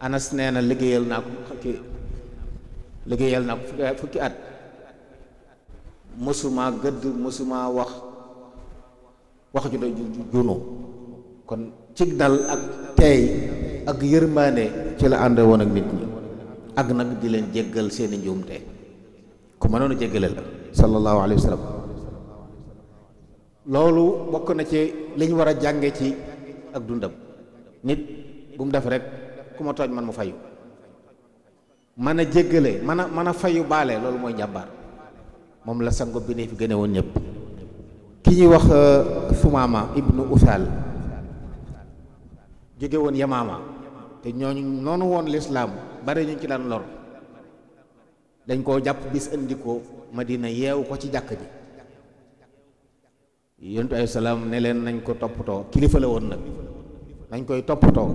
Anas nee na liggéeyal naa ko fukki at mësuma gëdd mësuma wax ju junu kon cig dal ak teey ak yërmande ci la ànd woon ak nit ñi ak nag di leen jéggal seeni njuumte ku mënoon a jéggale la sallallahu alayhi wa sallam loolu bokk na ci li ñu war a jànge ci ak dundam nit bu mu def rek ku ma tooñ man mu fayu mën a jéggale mën a fayu baale loolu mooy njàmbaar moom la sango bi ne fi gëne woon ñëpp ki ñuy wax Sumaama ibnu Usaal jóge woon Yamaama te ñooñu noonu woon lislaam bari ñu ci daan lor dañ koo jàpp bis indi ko Madina yeewu ko ci jàkk ji yontu ay salaam ne leen nañ ko toppatoo kilifa la woon nag nañ koy toppatoo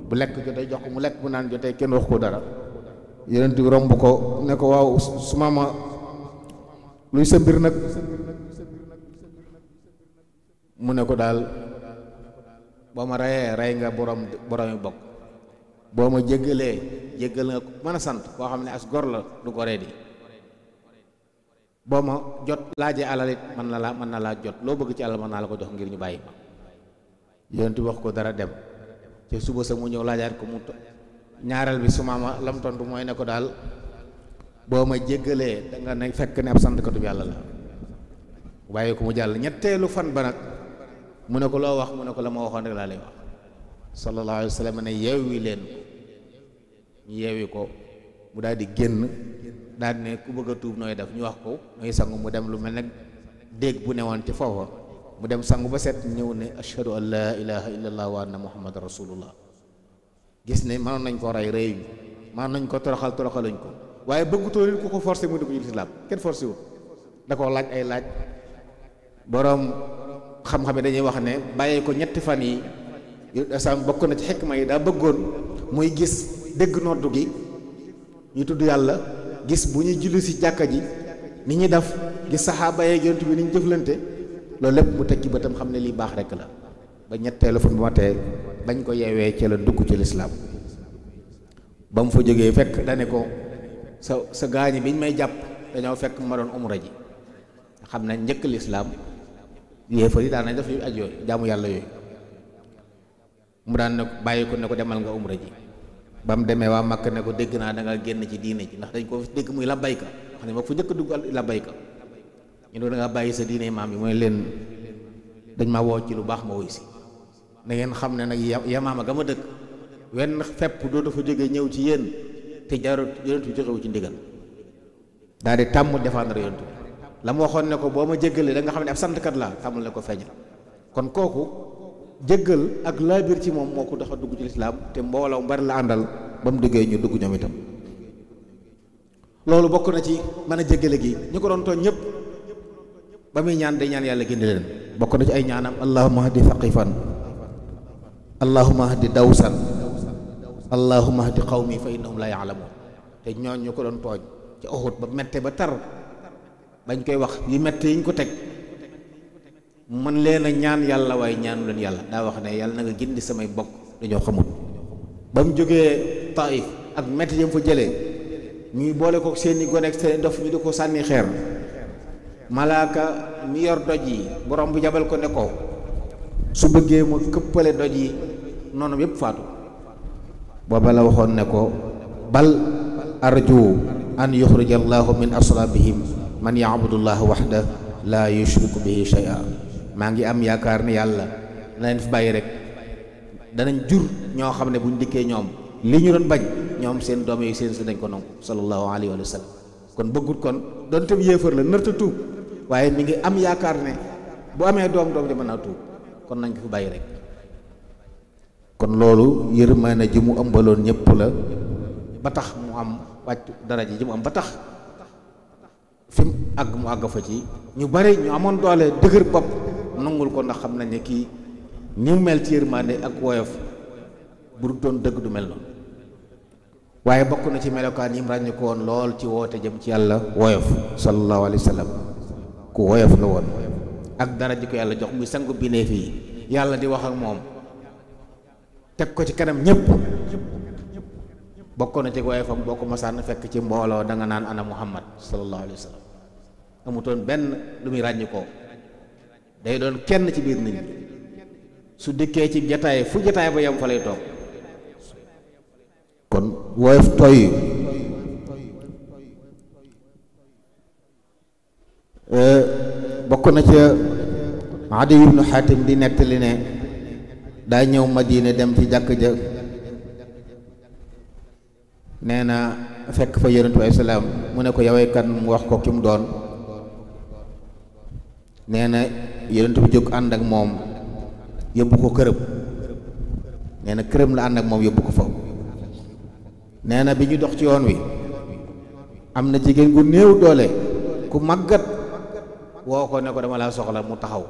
bu lekk jotee jox ko mu lekk bu naan jotee kenn wax ko dara yonent bi romb ko ne ko waaw Sumaama luy sa mbir nag mu ne ko daal boo ma reyee rey nga boromi bokk boo ma jéggalee jéggal nga mën a sant koo xam ne as gor la du goree di boo ma jot laajee alalit mën na laa jot loo bëgg ci àll mën naa la ko jox ngir ñu bàyyi ma yonent bi wax ko dara dem te suba sa mu ñëw laajaat ko mu ñaareel bi Sumaama lam tontu mooy ne ko daal boo ma jéggalee da nga ne fekk ne ab santkatu yàlla la waaye ko mu jàll ñetteelu fan ba nag mu ne ko loo wax mu ne ko la ma waxoon rek laa lay wax sallallahu alayhi wa sallam ne yeewi leen ko ñu yeewi ko mu daal di génn daal di ne ku bëgg a tuub nooy def ñu wax ko nooy sangu mu dem lu mel ne déeg bu newoon ci foofa mu dem sangu ba set ñëw ne ashhadu an laa ilaha illallah wa anna muhammad rasulullah gis ne mënoon nañ ko rey rëy ñu mënoon nañ ko toroxaluñ ko waaye bëggutoo nit ku ko forcé mu dugg ci lislaam kenn forcé wu da koo laaj ay laaj boroom xam-xam yi dañuy wax ne bàyyee ko ñetti fan yi sam bokk na ci xikma yi daa bëggoon muy gis dégg noddu gi ñu tudd yàlla gis bu ñuy julli si jàkka ji ni ñuy def gis saxaaba yeeg yonent bi ni ñu jëflante loolu lépp mu tekki bëtam xam ne lii baax rekk la ba ñetteelu fan bu matee bañ ko yeewee ci la dugg ci lislaam ba mu fa jógee fekk dane ko sa gaañi biñ may jàpp dañoo fekk ma doon umra ji xam ne njëkk lislaam yéefar yi daan nañ def yu aj yooyu jaamu yàlla yooyu mu daan ne bàyyi ko ne ko demal nga umra ji ba mu demee waa Makka ne ko dégg naa da nga génn ci diine ji ndax dañ ko dégg muy labbayka xam ne moo fu njëkk dugg labbayka ñu ne da nga bàyyi sa diine maam yi mooy leen dañ ma woo ci lu baax ma woy si na ngeen xam ne nag yamaama ga ma dëkk wenn fepp doo dafa jógee ñëw ci yéen te jarut yonent bi joxewu ci ndigal daal di tàmm défendre yonent bi la ma waxoon ne ko boo ma jéggalee da nga xam ne ab santkat laa tàmmal ne ko feeñal kon kooku jéggal ak laabir ci moom moo ko tax a dugg ci lislaam te mbooloo mu bari la àndal ba mu duggee ñu dugg ñoom itam loolu bokk na ci mën a jéggale gi ñu ko doon tooñ ñëpp ba muy ñaan day ñaan yàlla gindi leen bokk na ci ay ñaanam allahumma hadi thaqifan allahumma hadi dawsan allahumma hadi qawmi fa innahum la ya'lamun te ñooñ ñu ko doon tooñ ci Uhud ba mette ba tar bañ koy wax yu mette yi ñu ko teg man leen a ñaan yàlla waaye ñaanu leen yàlla daa wax ne yàlla na nga gindi samay bokk dañoo xamul ba mu jógee Taif ak mette yam fa jëlee ñuy boole ko seeni gone ak seeni dof ñu di ko sànni xeer malaaka mi yor doj yi borom bu jabal ko ne ko su bëggee mu këppale doj yi noonu yépp faatu booba la waxoon ne ko bal arju an yuxrija allahu min aslabihim man ya'budullaha waxda la yushriku bihi shay'a maa ngi am yaakaar ne yàlla danañ fi bàyyi rek danañ jur ñoo xam ne buñ dikkee ñoom li ñu doon bañ ñoom seen doom yooyu seen si dañ ko nangu sallallahu alayhi wa sallam kon bëggut kon doon tam yéefar la nërta tuub waaye mi ngi am yaakaar ne bu amee doom ji mën naa tuub kon nañ ko fi bàyyi rek kon loolu yërmaane ji mu ëmbaloon ñëpp la ba tax mu am wàcc daraja ji mu am ba tax fi mu àgg mu àgg fa ci ñu bari ñu amoon doole dëgër bopp nangul ko ndax xam nañ ne kii ni mu mel ci yërmaande ak woyof bu du doon dëgg du mel noonu waaye bokk na ci melokaan yi mu ràññi ko woon lool ci woote jëm ci yàlla woyof sallallahu alayhi wa sallam ku woyof la woon ak dara ji ko yàlla jox muy sangu bindeef yi yàlla di wax ak moom teg ko ci kanam ñëpp bokk na ci woyofam boo ko masaan fekk ci mbooloo da nga naan ana muhammad sallallahu alayhi wa sallam amutoon benn lu muy ràññi ko day doon kenn ci biir nit ñi su dikkee ci jataay fu jataay ba yem fa lay toog kon woyof toy bokk na ca Adi ibnu Xaatim di nettali ne daa ñëw Madina dem ci jàkk ja nee na fekk fa yonent bi salaam mu ne ko yawee kan mu wax ko ki mu doon nee na yonent bi jóg ànd ak moom yóbbu ko këram nee na këram la ànd ak moom yóbbu ko fa nee na bi ñu dox ci yoon wi am na jigéen gu néew doole ku màggat woo ko ne ko dama laa soxla mu taxaw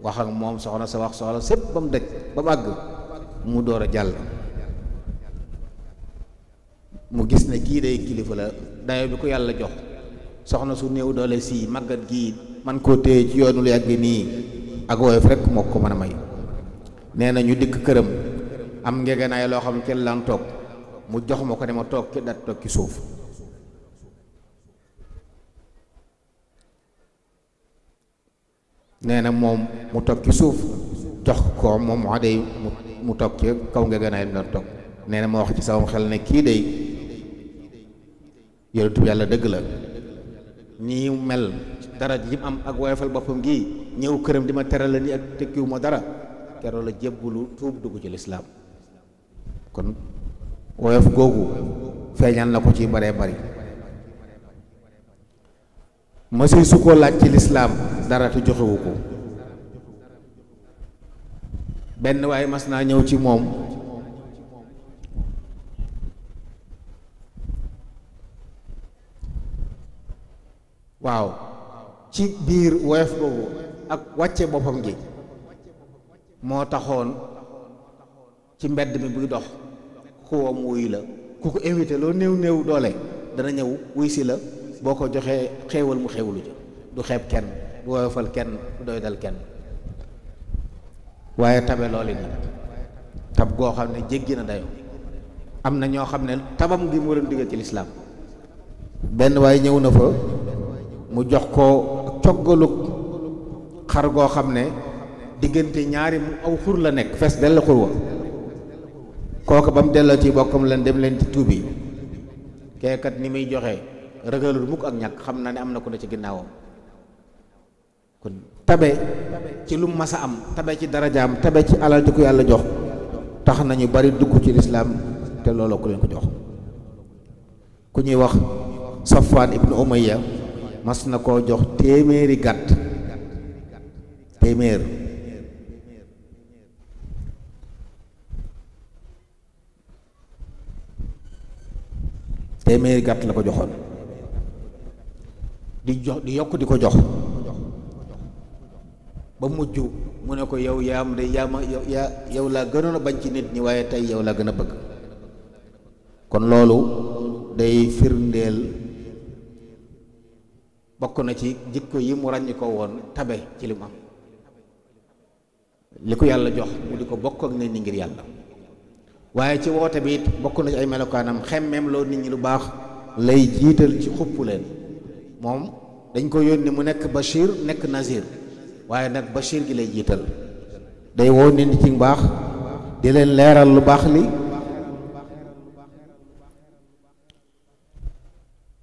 wax ak moom soxna sa wax soxla sépp ba mu daj ba mu àgg mu door a jàll mu gis ne kii day kilifa la dayo bi ko yàlla jox soxna su néew doole sii màggat gii man koo téye ci yoonu lu yàgg nii ak woyof rek moo ko mën a may nee na ñu dikk këram am ngegenaay loo xam ne kenn laan toog mu jox ma ko ne ma toog ki dat toog ci suuf nee na moom mu toog ci suuf jox ko moom mu day mu toog ci kaw ngegenaay bi doon toog nee na ma wax ci sama xel ne kii day yonent bi yàlla dëgg la nii mel dara ji am ak woyofal boppam gi ñëw këram di ma teral la ni ak tekkiwu ma dara keroog la jébbulu tuub dugg ci lislaam kon woyof googu feeñal na ko ci baree bari masi su ko laaj ci lislaam dara te joxewu ko benn waaye mas naa ñëw ci moom waaw ci biir woyof boobu ak wàcce boppam gi moo taxoon ci mbedd mi buy dox ku woo mu wuyu la ku ko invité loo néew néew doole dana ñëw wuy si la boo ko joxee xéewal mu xéewalu ja du xeeb kenn du woyofal kenn du doy dal kenn waaye tabe looli nag tab goo xam ne jéggi na dayoo am na ñoo xam ne tabam gi mu leen diggal ci lislaam benn waaye ñëw na fa mu jox ko coggalu xar goo xam ne diggante ñaari mu aw xur la nekk fees dell xur wa kooku ba mu delloo ci bokkam leen dem leen ci tuubi keekat ni muy joxe rëgalul mukk ak ñàkk xam na ne am na ku ne ci ginnaawam kon tabe ci lu mas a am tabe ci darajaam tabe ci alal di ko yàlla jox tax nañu bari dugg ci lislaam te looloo ku leen ko jox ku ñuy wax Safwaan ibnu Umayya mas na koo jox téeméeri gàtt téeméer gàtt la ko joxoon di yokk di ko jox ba mujj mu ne ko yow yaa am de yow laa gënoon a bañ ci nit ñi waaye tey yow laa gën a bëgg kon loolu day firndeel bokk na ci jikko yi mu ràññ ko woon tabe ci li mu am li ko yàlla jox mu di ko bokk ak nit ñi ngir yàlla waaye ci woote bi it bokk na ci ay melokaanam xemmeem loo nit ñi lu baax lay jiital ci xupp leen moom dañ ko yónni mu nekk Bachir nekk Nazir waaye nag Bachir gi lay jiital day woo nit ñi ci mbaax di leen leeral lu baax li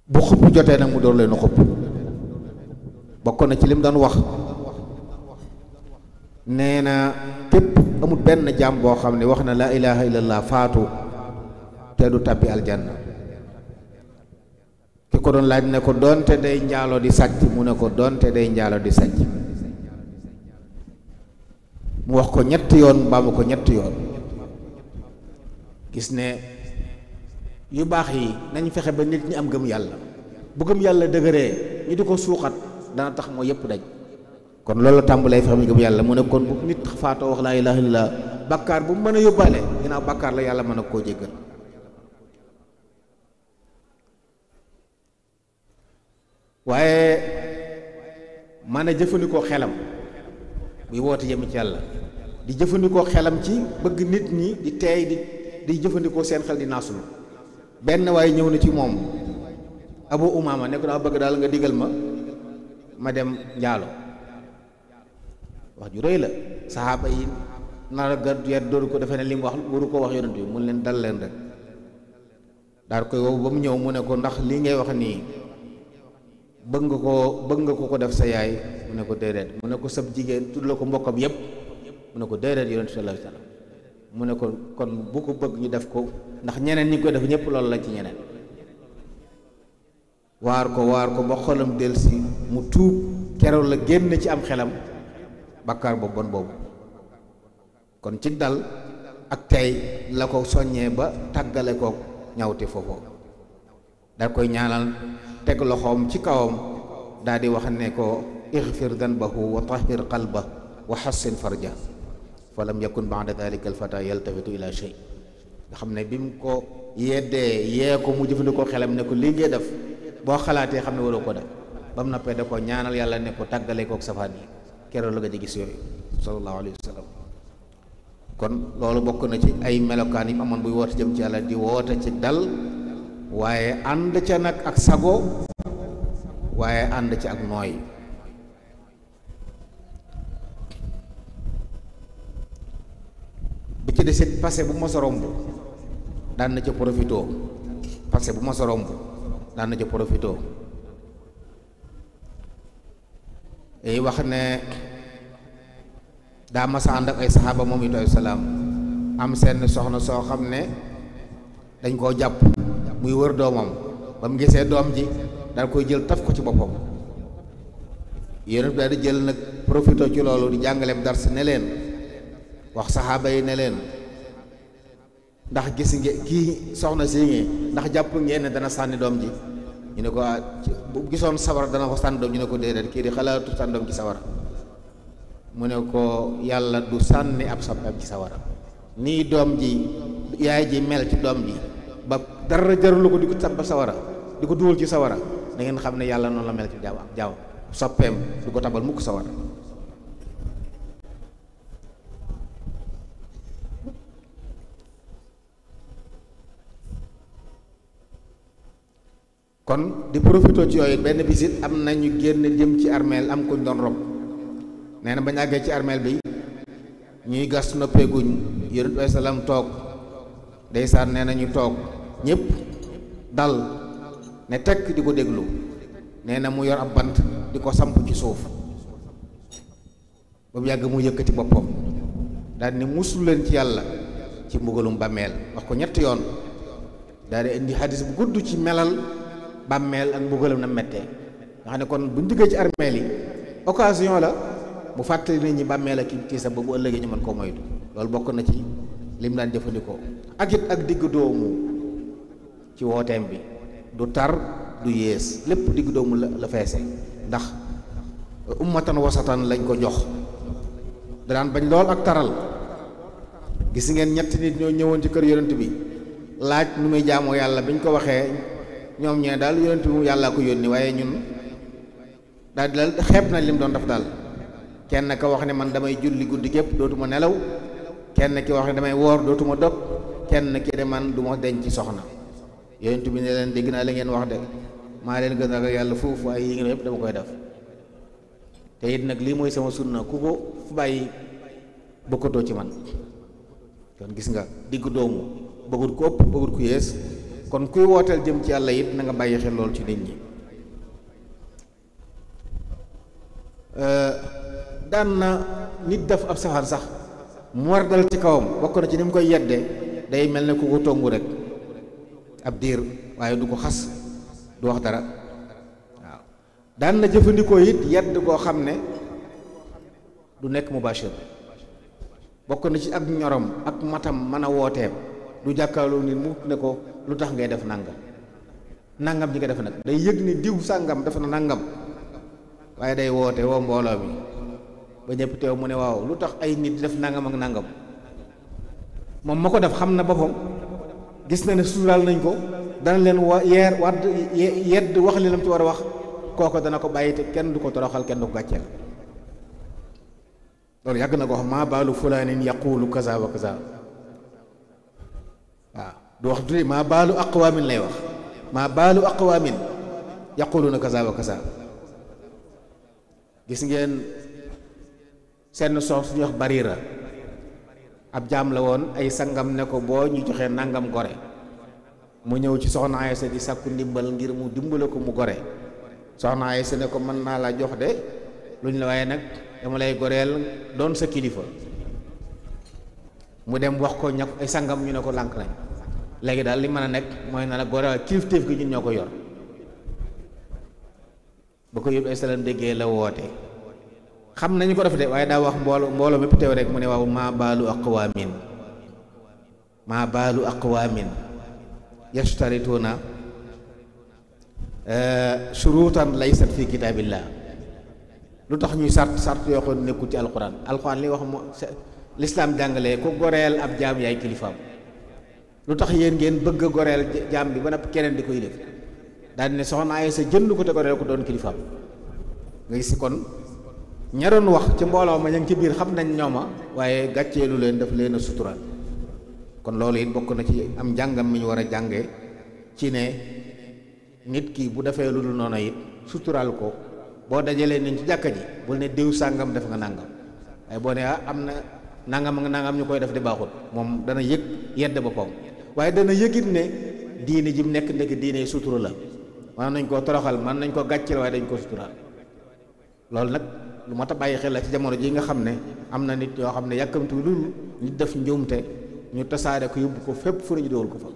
bu xupp jotee nag mu door leen a xupp bokk na ci lim doon wax nee na képp amul benn jaam boo xam ne wax na laa ilaha illallah faatu te du tabbi aljanna ki ko doon laaj ne ko doonte day njaaloo di sàcc mu ne ko doonte day njaaloo di sàcc mu wax ko ñetti yoon mbaa mu ko ñetti yoon gis ne yu baax yi nañ fexe ba nit ñi am gëm yàlla bu gëm yàlla dëgëree ñu di ko suuxat dana tax moo yëpp daj kon loolu la tàmbalee fexe ba gëm yàlla mu ne kon bu nit faatoo wax laa ilaaha illallaah bàkkaar bu mu mën a yóbbaale ginnaaw bàkkaar la yàlla mën a koo jéggal waaye mën a jëfandikoo xelam buy woote jëm ci yàlla di jëfandikoo xelam ci bëgg nit ñi di teey di jëfandikoo seen xel di naasulu benn waaye ñëw na ci moom Abu Umaama ne ko daa bëgg daal nga digal ma dem njaalo wax ju rëy la saxaaba yi nar a gàddu yar dooru ko defe ne li mu wax waru ko wax yonent bi mun leen dal leen rek daal koy wow ba mu ñëw mu ne ko ndax lii ngay wax nii bëgg nga ko def sa yaay mu ne ko déedéet mu ne ko sab jigéen tudd la ko mbokkam yépp mu ne ko déedéet yonent bi sallallahu alayhi wasallam mu ne ko kon bu ko bëgg ñu def ko ndax ñeneen ñi koy def ñëpp loolu la ci ñeneen waar ko ba xolam delsi mu tuub keroog la génn ci am xelam bakkaar boobu bon boobu kon ci dal ak tey la ko soññee ba tàggale ko ñawte foofu da koy ñaanal teg loxoom ci kawam daal di wax ne ko ixfir danbahu wa tahhir qalba wa hassin farja fa lam yakun ba'da dhalika alfata yaltafitu ila shay nga xam ne bi mu ko yeddee yee ko mu jëfandikoo xelam ne ko lii ngay def boo xalaatee xam ne waroo ko def ba mu noppee da ko ñaanal yàlla ne ko tàggale kook safaan yi keroog la nga gis yooyu sallallahu alayhi wa sallam kon loolu bokk na ci ay melokaan yi amoon buy woote jëm ci yàlla di woote ci dal waaye ànd ca nag ak sago waaye ànd ca ak nooy bi ci desit passé bu mos a romb daan na ca profitoo passé bu mos a romb daan na ca profito yi wax ne daa masa ànd ak ay saxaaba moom it alayhi salaam am seen soxna soo xam ne dañ koo jàpp muy wër doomam ba mu gisee doom ji daal koy jël taf ko ci boppam yéen daal di jël nag profito ci loolu di jàngaleem dars ne leen wax saxaaba yi ne leen ndax gis ngeen kii soxna si ngi ndax jàpp ngeen ne dana sànni doom ji ñu ne ko bu gisoon sawara dana ko sànni doom ñu ne ko déedéet kii di xalaatu sànni doom ci sawara mu ne ko yàlla du sànni ab soppeem ci sawara nii doom ji yaay ji mel ci doom ji ba dara jarul ko di ko tàbb sawara di ko dugal ci sawara da ngeen xam ne yàlla noonu la mel ci jaaw soppeem du ko tabal mukk sawara kon di profité ci yooyu benn bisit am nañu génn jëm ci armeel am kuñ doon rob nee na bañ àggee ci armeel bi ñuy gas noppeeguñ yonent bi salaam toog ndeysaan nee na ñu toog ñépp dal ne tekk di ko déglu nee na mu yor ab bant di ko samp ci suuf ba mu yàgg mu yëkkati boppam daal ni musul leen ci yàlla ci mbugalum bàmmeel wax ko ñetti yoon daal di indi xadis bu gudd ci melal bàmmeel ak mbugalam na mettee nga xam ne kon buñ duggee ci armeel yi occasion la bu fàttali nit ñi bàmmeel ak tiisa ba bu ëllëgee ñu mën koo moytu loolu bokk na ci lim daan jëfandikoo ak it ak digg doomu ci wooteem bi du tar du yées lépp digg doomu la feese ndax ummatan wasatan lañ ko jox daan bañ lool ak taral gis ngeen ñetti nit ñoo ñëwoon ci kër yonent bi laaj nu muy jaamoo yàlla biñ ko waxee ñoom ñee daal yonent bi yàllaa ko yónni waaye ñun daal xeeb na lim doon def daal kenn ka wax ne man damay julli guddi gépp dootuma nelaw kenn ki wax ne damay woor dootuma dog kenn ki de man du ma denc ci soxna yonent bi ne leen dégg naa la ngeen wax de maa leen gën a yàlla foofu waaye yi ngeen yëpp dama koy def te it nag lii mooy sama sunna ku ko fu bàyyi bokkatoo ci man kon gis nga diggu doomu bëggut ko ëpp bëggut ku yées kon kuy wooteel jëm ci yàlla it na nga bàyyi xel lool ci nit ñi daan na nit def ab safaan sax mu war dal ci kawam bokk na ci ni mu koy yedde day mel ne ku ko tongu rek ab diir waaye du ko xas du wax dara waaw daan na jëfandikoo it yedd koo xam ne du nekk mubashir bokk na ci ak ñorom ak matam mën a wooteem du jàkkaarloo nit mu ne ko lu tax ngay def nangam ji nga def nag day yëg ni diw sàngam def na nangam waaye day woote woo mbooloo mi ba ñëpp teew mu ne waaw lu tax ay nit di def nangam ak nangam moom ma ko def xam na boppam gis na ne suturaal nañ ko dana leen yedd wax li lam ci war a wax kooko dana ko bàyyi te kenn du ko toroxal kenn du ko gàcceel loolu yàgg na ko wax maa baalu fulaanin yaqulu kaza wa kaza waaw du wax du maa baalu aqwaamin lay wax maa baalu aqwaamin yaquluna kaza wa kaza gis ngeen seen sox suñu wax Barira ab jaam la woon ay sangam ne ko boo ñu joxee nangam gore mu ñëw ci soxna Aysa di sàkku ndimbal ngir mu dimbale ko mu gore soxna Aysa ne ko mën naa la jox de luñ la waaye nag dama lay goreel doon sa kilifa mu dem wax ko ña ay sangam ñu ne ko lànk nañ léegi daal li mën a nekk mooy na la goreel kilifteef gi ñun ñoo ko yor ba ko yóbbu ay salam déggee la woote xam nañu ko def de waaye daa wax mbooloo mépp teew rek mu ne waaw maa baalu aqwaamin yashtarituuna shuruutan laysat fi kitaabillah lu tax ñuy sart yoo xam ne nekkul ci alquran li wax mo lislaam jàngalee ku goreel ab jaam yaay kilifaam lu tax yéen ngeen bëgg a goreel jaam bi ba nag keneen di koy def daal di ne soxna Aysa jënd ko te goreel ko doon kilifaam nga gis kon ña doon wax ci mbooloo ma ña ngi ci biir xam nañ ñooma waaye gàcceelu leen daf leen a suturaal kon loolu it bokk na ci am njàngam mi ñu war a jànge ci ne nit ki bu defee lu dul noonu it suturaal ko boo dajalee nañ ci jàkka ji bul ne diw sàngam def nga nàngam waaye boo ne am na nangam ak nangam ñu koy def di baaxut moom dana yëg yedd boppam waaye dana yëgit ne diine ji mu nekk diine sutura la mën nañ koo toroxal mën nañ koo gàcceel waaye dañ ko suturaal. loolu nag lu mat a bàyyi xel la ci jamono ji nga xam ne am na nit yoo xam ne yàkkamtu lu nit def njuumte ñu tasaare ko yóbbu ko fépp fu ñu dool ko fa.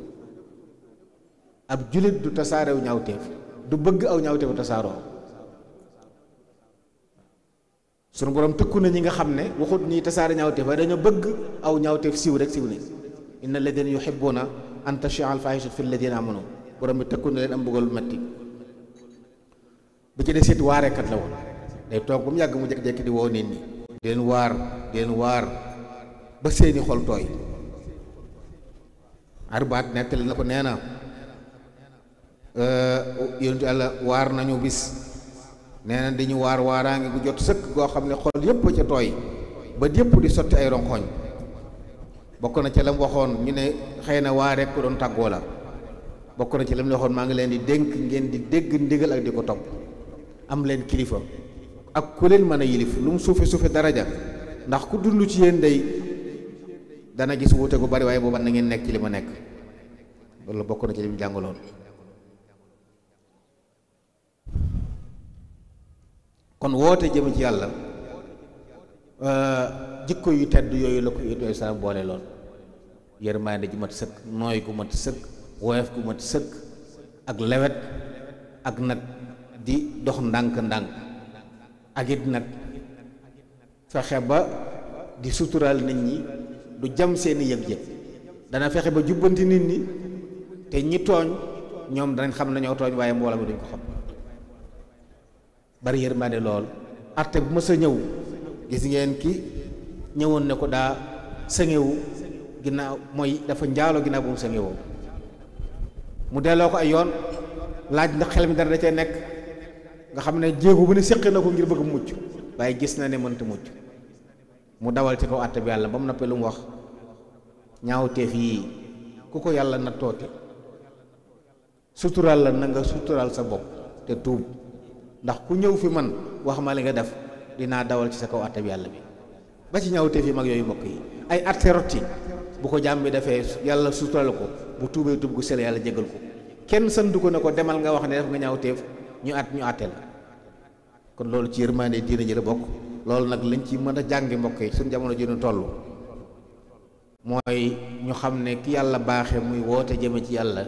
ab julit du tasaarew ñaawteef du bëgg aw ñaawteefu tasaaroo. sunu borom tëkku na ñi nga xam ne waxut ñuy tasaare ñaawteef waaye dañoo bëgg aw ñaawteef siw rek siw ne inna alladina yuhibbuna an tashia al fahishatu fi alladina amanu borom bi tëkku na leen am bëggal metti. bu ci des it waarekat la woon day toog ba mu yàgg mu jékki-jékki di woo nit ñi di leen waar ba seeni xol tooy. Arbaat nettali na ko nee na yonent Yàlla waar nañu bis nee na dañu waaraange gu jot sëkk goo xam ne xol yépp ca tooy ba yépp di sotti ay ronxooñ. bokk na ca la mu waxoon ñu ne xëy na waa rek ko doon tàggoo la bokk na ci la mu waxoon maa ngi leen di dénk ngeen di dégg ndigal ak di ko topp am leen kilifa ak ku leen mën a yilif lu mu suufe daraja ndax ku dund ci yéen day dana gis wuute gu bari waaye booba na ngeen nekk ci li ma nekk. loolu bokk na ci li mu jàngaloon. kon woote jëm ci yàlla jikko yu tedd yooyu la ko yooyu sa boole lool. yërmaande ji mat sëkk nooy gu mat sëkk woyof gu mat sëkk ak lewet ak nag di dox ndànk-ndànk ak it nag fexe ba di suturaal nit ñi du jam seeni yëg-yëg dana fexe ba jubbanti nit ñi te ñi tooñ ñoom danañ xam nañoo tooñ waaye mbooloo mi duñ ko xam. bari yërmaande lool. arte bu ma sa ñëw gis ngeen ki ñëwoon ne ko daa sëŋewu ginnaaw mooy dafa njaaloo ginnaaw bu mu sëŋewoo mu delloo ko ay yoon laaj ndax xel mi dara da cee nekk nga xam ne jéego bu ne séqi na ko ngir bëgg mucc waaye gis na ne mënta mucc mu dawal ci kaw àtte bi yàlla ba mu noppee lu mu wax ñaawteef yii ku ko yàlla na toote suturaal la na nga suturaal sa bopp te tuub ndax ku ñëw fi man wax ma li nga def dinaa dawal ci sa kaw àtte bi yàlla bi ba ci ñaawteef yi mag yooyu mbokk yi ay àtte rotti bu ko jàmm bi defee yàlla suturaal ko bu tuubee tuub gu sell yàlla jégal ko kenn santu ko ne ko demal nga wax ne def nga ñaawteef ñu àtte la. kon loolu ci yërmaande diina ji la bokk. loolu nag lañ ci mën a jàngi mbokk yi suñ jamono ji ñu toll mooy ñu xam ne ki yàlla baaxe muy woote jëme ci yàlla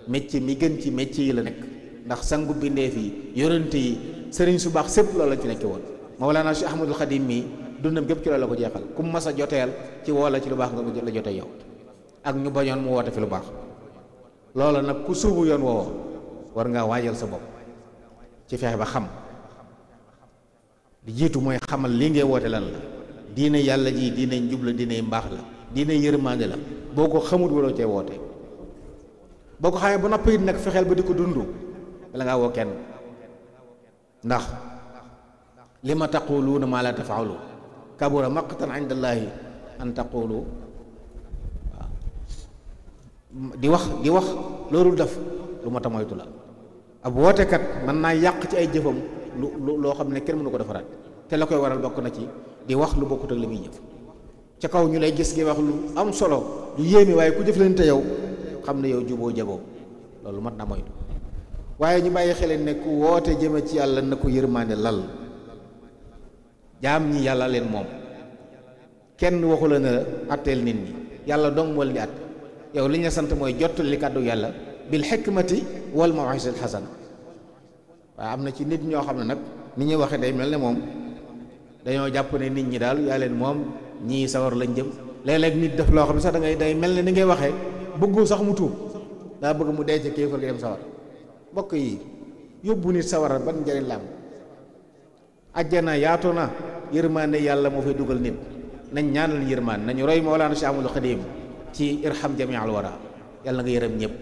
métier mi gën ci métier yi la nekk ndax sangu bindeef yi yonent yi sëriñ su baax sépp loolu lañ fi nekke woon. Mawlana Cheikh Ahmadul Xadim mi dundam gépp ci loolu la ko jeexal ku mu mas a joteel ci woo la ci lu baax nga la jote yow ak ñu bañoon mu woote fi lu baax. loola nag ku suubu yoon woowa war ngaa waajal sa bopp ci fexe ba xam di jiitu mooy xamal li ngay woote lan la. diine yàlla ji diine njub la diine mbaax la diine yërmande la boo ko xamut waroo cee woote. boo ko xamee ba noppi it nag fexeel ba di ko dund bala ngaa woo kenn ndax li ma taquluuna maa la tafaalu kabura maqtan inda allaahi an taqulu di wax loolu def lu ma ta moytu la. ab wootekat mën naa yàq ci ay jëfam loo xam ne kenn mënu ko defaraat te la koy waral bokk na ci di wax lu bokkut ak li muy jëf. ca kaw ñu lay gis ngi wax lu am solo lu yéeme waaye ku jëflante yow xam ne yow juboo jagoo loolu mat na moytu. waaye ñu bàyyi xel ne ku woote jëme ci yàlla na ko yërmaande lal. jaam ñi yàlla leen moom kenn waxu la ne atteel nit ñi yàlla dong moo leen di àtte yow li ñu sant mooy jottali kàddu yàlla bil hikmati wal maw'izatil hasana. waaye am na ci nit ñoo xam ne nag ni ñuy waxee day mel ne moom dañoo jàpp ne nit ñi daal yaa leen moom ñii sawar lañ jëm. léeg-léeg nit def loo xam ne sax da ngay day mel ne ni ngay waxee bëggu sax mu tuub daa bëgg mu dee ci kéefar gi dem sawar. mbokk yi yóbbu nit sawara ban njëriñ la am. ajjana yaatu na yërmaande yàlla moo fay dugal nit nañ ñaanal yërmaande nañu roy Mawlana Cheikh Ahmadul Xadim ci irham jami al wara yàlla nga yërëm ñëpp.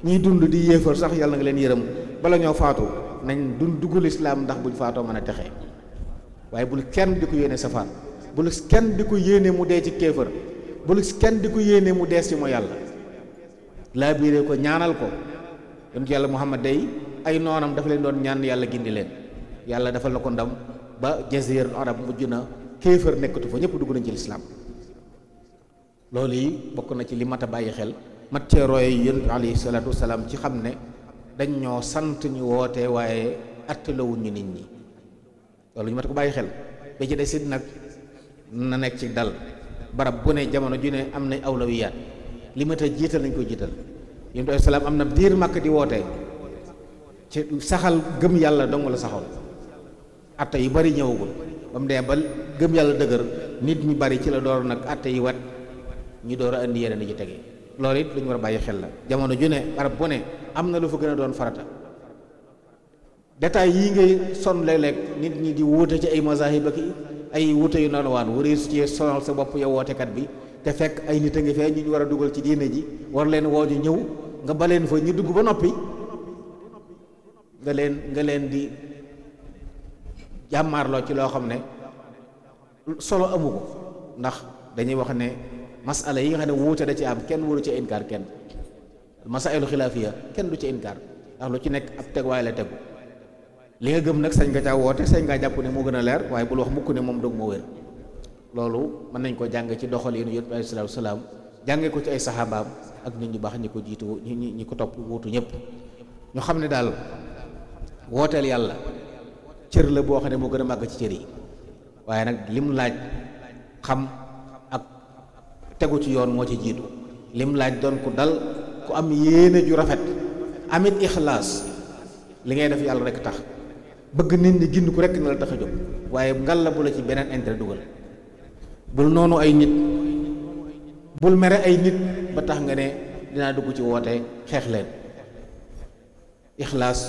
ñiy dund di yéefar sax yàlla nga leen yërëm bala ñoo faatu nañ dugul islaam ndax buñ faatoo mën a texe. waaye bul kenn di ko yéene safaan bul kenn di ko yéene mu dee ci kéefar bul kenn di ko yéene mu dees ci mooy yàlla. laa biiree ko ñaanal ko yonent yàlla Muhammad day ay noonam dafa leen doon ñaan yàlla gindi leen yàlla defal na ko ndam ba jaziratul arab mujj na kéefër nekkatu fa ñëpp dugg nañ ci lislaam. loolu yi bokk na ci li mat a bàyyi xel mat cee roy yonent bi alayhi salaatu wasalaam ci xam ne dañ ñoo sant ñu woote waaye attalawuñ ñu nit ñi loolu ñu mat ko bàyyi xel ba ci des it nag na nekk ci dal barab bu ne jamono ju ne am na awlawiyaat li ma ta jiital nañ ko jiital yonent bi salaam am na diir màkk di woote ci saxal gëm yàlla dong la saxal atte yu bari ñëwagul ba mu dee ba gëm yàlla dëgër nit ñi bari ci la door nag atte yi wat ñu door a indi yeneen yi ci tege loolu it lu ñu war a bàyyi xel la jamono ju ne barab bu ne am na lu fa gën a doon farata détails yii ngay son léeg-léeg nit ñi di wuute ci ay mazahib ak ay wuute yu nalawaan wari su ci sonal sa bopp yow wootekat bi te fekk ay nit a ngi fee ñu war a dugal ci diine ji war leen woo ñu ñëw nga baleen fa ñu dugg ba noppi nga leen di jàmmaarloo ci loo xam ne solo amu ko ndax dañuy wax ne masala yi nga xam ne wuute da ci am kenn waru ci inkaar kenn masailu xilaafiya kenn du ci inkaar ndax lu ci nekk ab tegwaay la tegu li nga gëm nag sañ nga caa woote sañ ngaa jàpp ne moo gën a leer waaye bul wax mukk ne moom dog moo wér loolu mën nañ ko jàng ci doxalinu Yonent bi alayhi salaam jànge ko ci ay saxaabaam ak nit ñu baax ñi ko jiitu ñi ko topp wuutu ñëpp ñu xam ne daal wooteel yàlla cër la boo xam ne moo gën a màgg ci cër yi waaye nag lim laaj xam ak tegu ci yoon moo ci jiitu lim laaj doon ku dal ku am yéene ju rafet amit ixlaas li ngay def yàlla rek tax bëgg nit ñi gind ku rek na la tax a jóg waaye ngal la bu la ci beneen intérêt dugal bul noonu ay nit bul mere ay nit ba tax nga ne dinaa dugg ci woote xeex leen ixlaas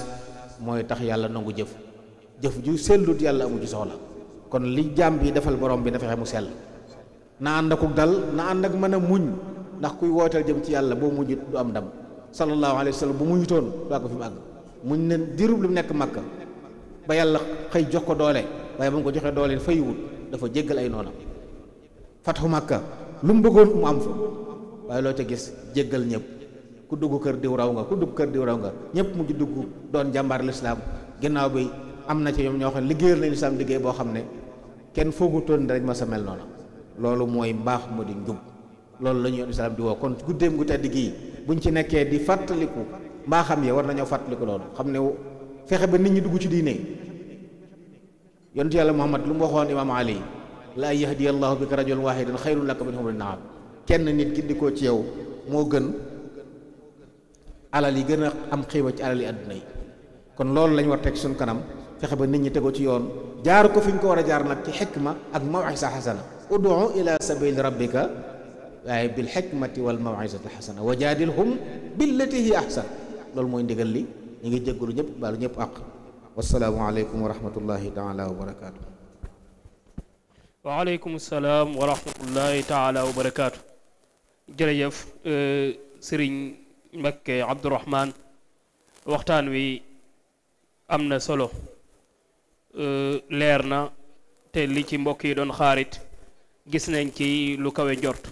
mooy tax yàlla nangu jëf ju sellut yàlla amu ci soxla kon li jaam bi defal borom bi na fexe mu sell na ànd ak dal na ànd ak mën a muñ ndax kuy wooteel jëm ci yàlla boo muñut du am ndam sallallahu alayhi wa sallam bu muñutoon daa ko fi mu àgg muñ ne dirub lu nekk Makka ba yàlla xëy jox ko doole waaye ba mu ko joxee doole faywut dafa jéggal ay noonam fatxu Makka lu mu bëggoon mu am fa waaye loo ca gis jéggal ñëpp ku dugg kër diw raw nga ku dugg kër diw raw nga ñëpp mujj dugg doon jàmbaar lislaam ginnaaw bi am na ci ñoom ñoo xam ne liggéeyal nañu lislaam liggéey boo xam ne kenn foogutoon dañ ma sa mel noonu loolu mooy mbaax mu di njub loolu la ñu yoon lislaam di woo kon guddeem gu tedd gii buñ ci nekkee di fàttaliku mbaaxam ya war nañoo fàttaliku loolu xam ne fexe ba nit ñi dugg ci diine yonent yàlla Muhammad lu mu waxoon imaam Ali la an yahdiya allahu bika rajulan wahidan xayrun laka min humri naam kenn nit gindikoo ci yow moo gën alal yi gën a am xiiba ci alal yi àdduna yi kon loolu lañ war teg suñ kanam fexe ba nit ñi tegoo ci yoon jaar ko fi ñu ko war a jaar nag ci xikma ak mawisa xasana udu ila sabili rabbika waaye bil xikmati wal mawisati xasana wa jaadilhum billati hiya ahsan loolu mooy ndigal li ñu ngi jéggalu ñëpp baalu ñëpp àq wasalaamu aleykum wa rahmatullahi taala wa barakaatu. waaleykum salaam wa rahmatullahi taala wa barakaatu. jërëjëf sëriñ Mbakke Abdourahman waxtaan wi am na solo leer na te li ci mbokk yi doon xaarit gis nañ ci lu kawe njort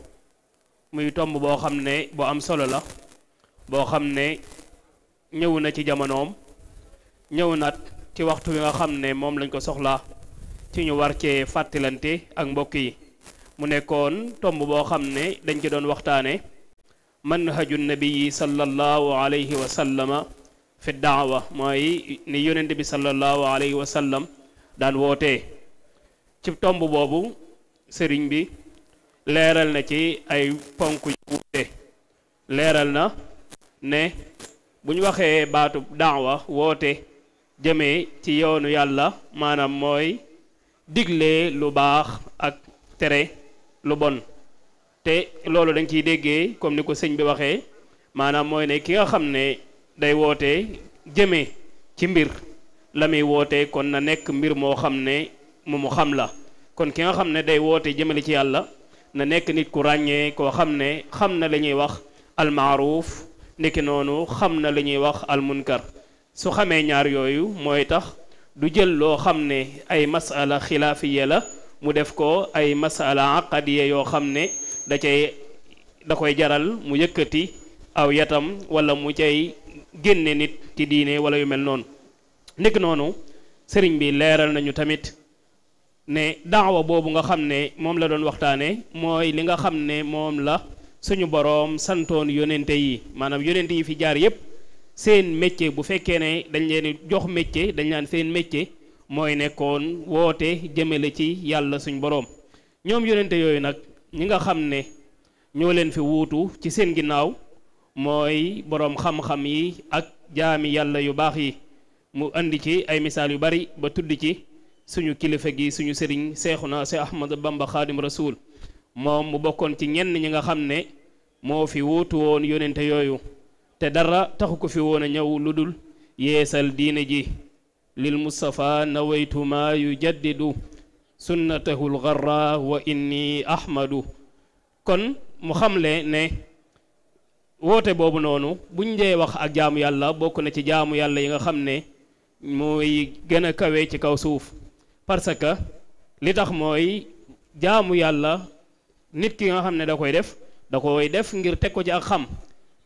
muy tomb boo xam ne bu am solo la boo xam ne ñëw na ci jamonoom ñëw nat ci waxtu wi nga xam ne moom lañ ko soxlaa ci ñu war cee fàttalante ak mbokk yi mu nekkoon tomb boo xam ne dañ ci doon waxtaane manhaju nabii sallallahu alayhi wa sallama fi daawa mooy ni yonent bi sallallahu alayhi wa sallam daan wootee ci tomb boobu sëriñ bi leeral na ci ay ponk yu wuute leeral na ne bu ñu waxee baatu daawa woote jëmee ci yoonu yàlla maanaam mooy digle lu baax ak tere lu bon te loolu dañ ciy déggee comme ni ko sëñ bi waxee maanaam mooy ne ki nga xam ne day woote jëmee ci mbir la muy woote kon na nekk mbir moo xam ne mu xam la kon ki nga xam ne day woote jëmale ci yàlla na nekk nit ku ràññee koo xam ne xam na la ñuy wax almaaruuf ndiki noonu xam na la ñuy wax almunkar su xamee ñaar yooyu mooy tax du jël loo xam ne ay masala xilaafiya la mu def ko ay masala aqadiya yoo xam ne da koy jaral mu yëkkati aw yatam wala mu cay génne nit ci diine wala yu mel noonu ndiki noonu sëriñ bi leeral nañu tamit ne daawa boobu nga xam ne moom la doon waxtaane mooy li nga xam ne moom la suñu boroom santoon yonente yi maanaam yonente yi fi jaar yépp seen métier bu fekkee ne dañ leen jox métier dañ naan seen métier mooy nekkoon woote jëmale ci yàlla suñ boroom. ñoom yonente yooyu nag ñi nga xam ne ñoo leen fi wuutu ci seen ginnaaw mooy boroom xam-xam yi ak jaami yàlla yu baax yi. mu andi ci ay misaal yu bari ba tudd ci suñu kilifa gi suñu sëriñ Seexuna Seex Ahmadu Bamba Xaadim Rasuul moom mu bokkoon ci ñenn ñi nga xam ne moo fi wuutu woon yonente yooyu te dara taxu ko fi woon a ñëw lu dul yeesal diine ji lil Mustafa nawaytu ma yujaddidu sunnatahu lgarra wa inni ahmadu. kon mu xamle ne woote boobu noonu buñ dee wax ak jaamu yàlla bokk na ci jaamu yàlla yi nga xam ne mooy gën a kawe ci kaw suuf parce que li tax mooy jaamu yàlla nit ki nga xam ne da koy def ngir teg ko ci ak xam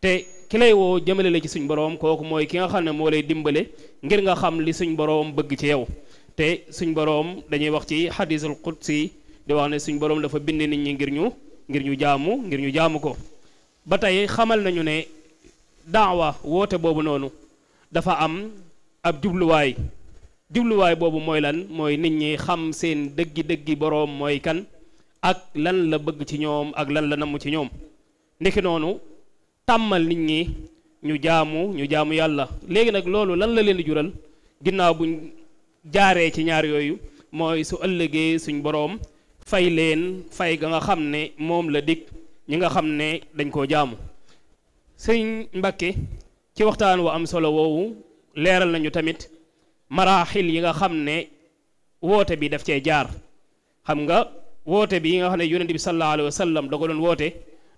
te ki lay woo jëmale la ci suñ boroom kooku mooy ki nga xam ne moo lay dimbale ngir nga xam li suñ boroom bëgg ci yow. te suñ boroom dañuy wax ci xadiisul qudsi di wax ne suñ boroom dafa bind nit ñi ngir ñu jaamu ko. ba tey xamal nañu ne daawa woote boobu noonu dafa am ab jubluwaay boobu mooy lan mooy nit ñi xam seen dëggi boroom mooy kan ak lan la bëgg ci ñoom ak lan la namm ci ñoom. ndiki noonu tàmmal nit ñi ñu jaamu yàlla. léegi nag loolu lan la leen di jural ginnaaw buñ jaaree ci ñaar yooyu mooy su ëllëgee suñ boroom fay leen fay ga nga xam ne moom la dig ñi nga xam ne dañ koo jaamu. sëñ Mbakke ci waxtaan wu am solo woowu leeral nañu tamit maraaxil yi nga xam ne woote bi daf cee jaar. xam nga woote bi yi nga xam ne yonent bi sallallahu alayhi wa sallam da ko doon woote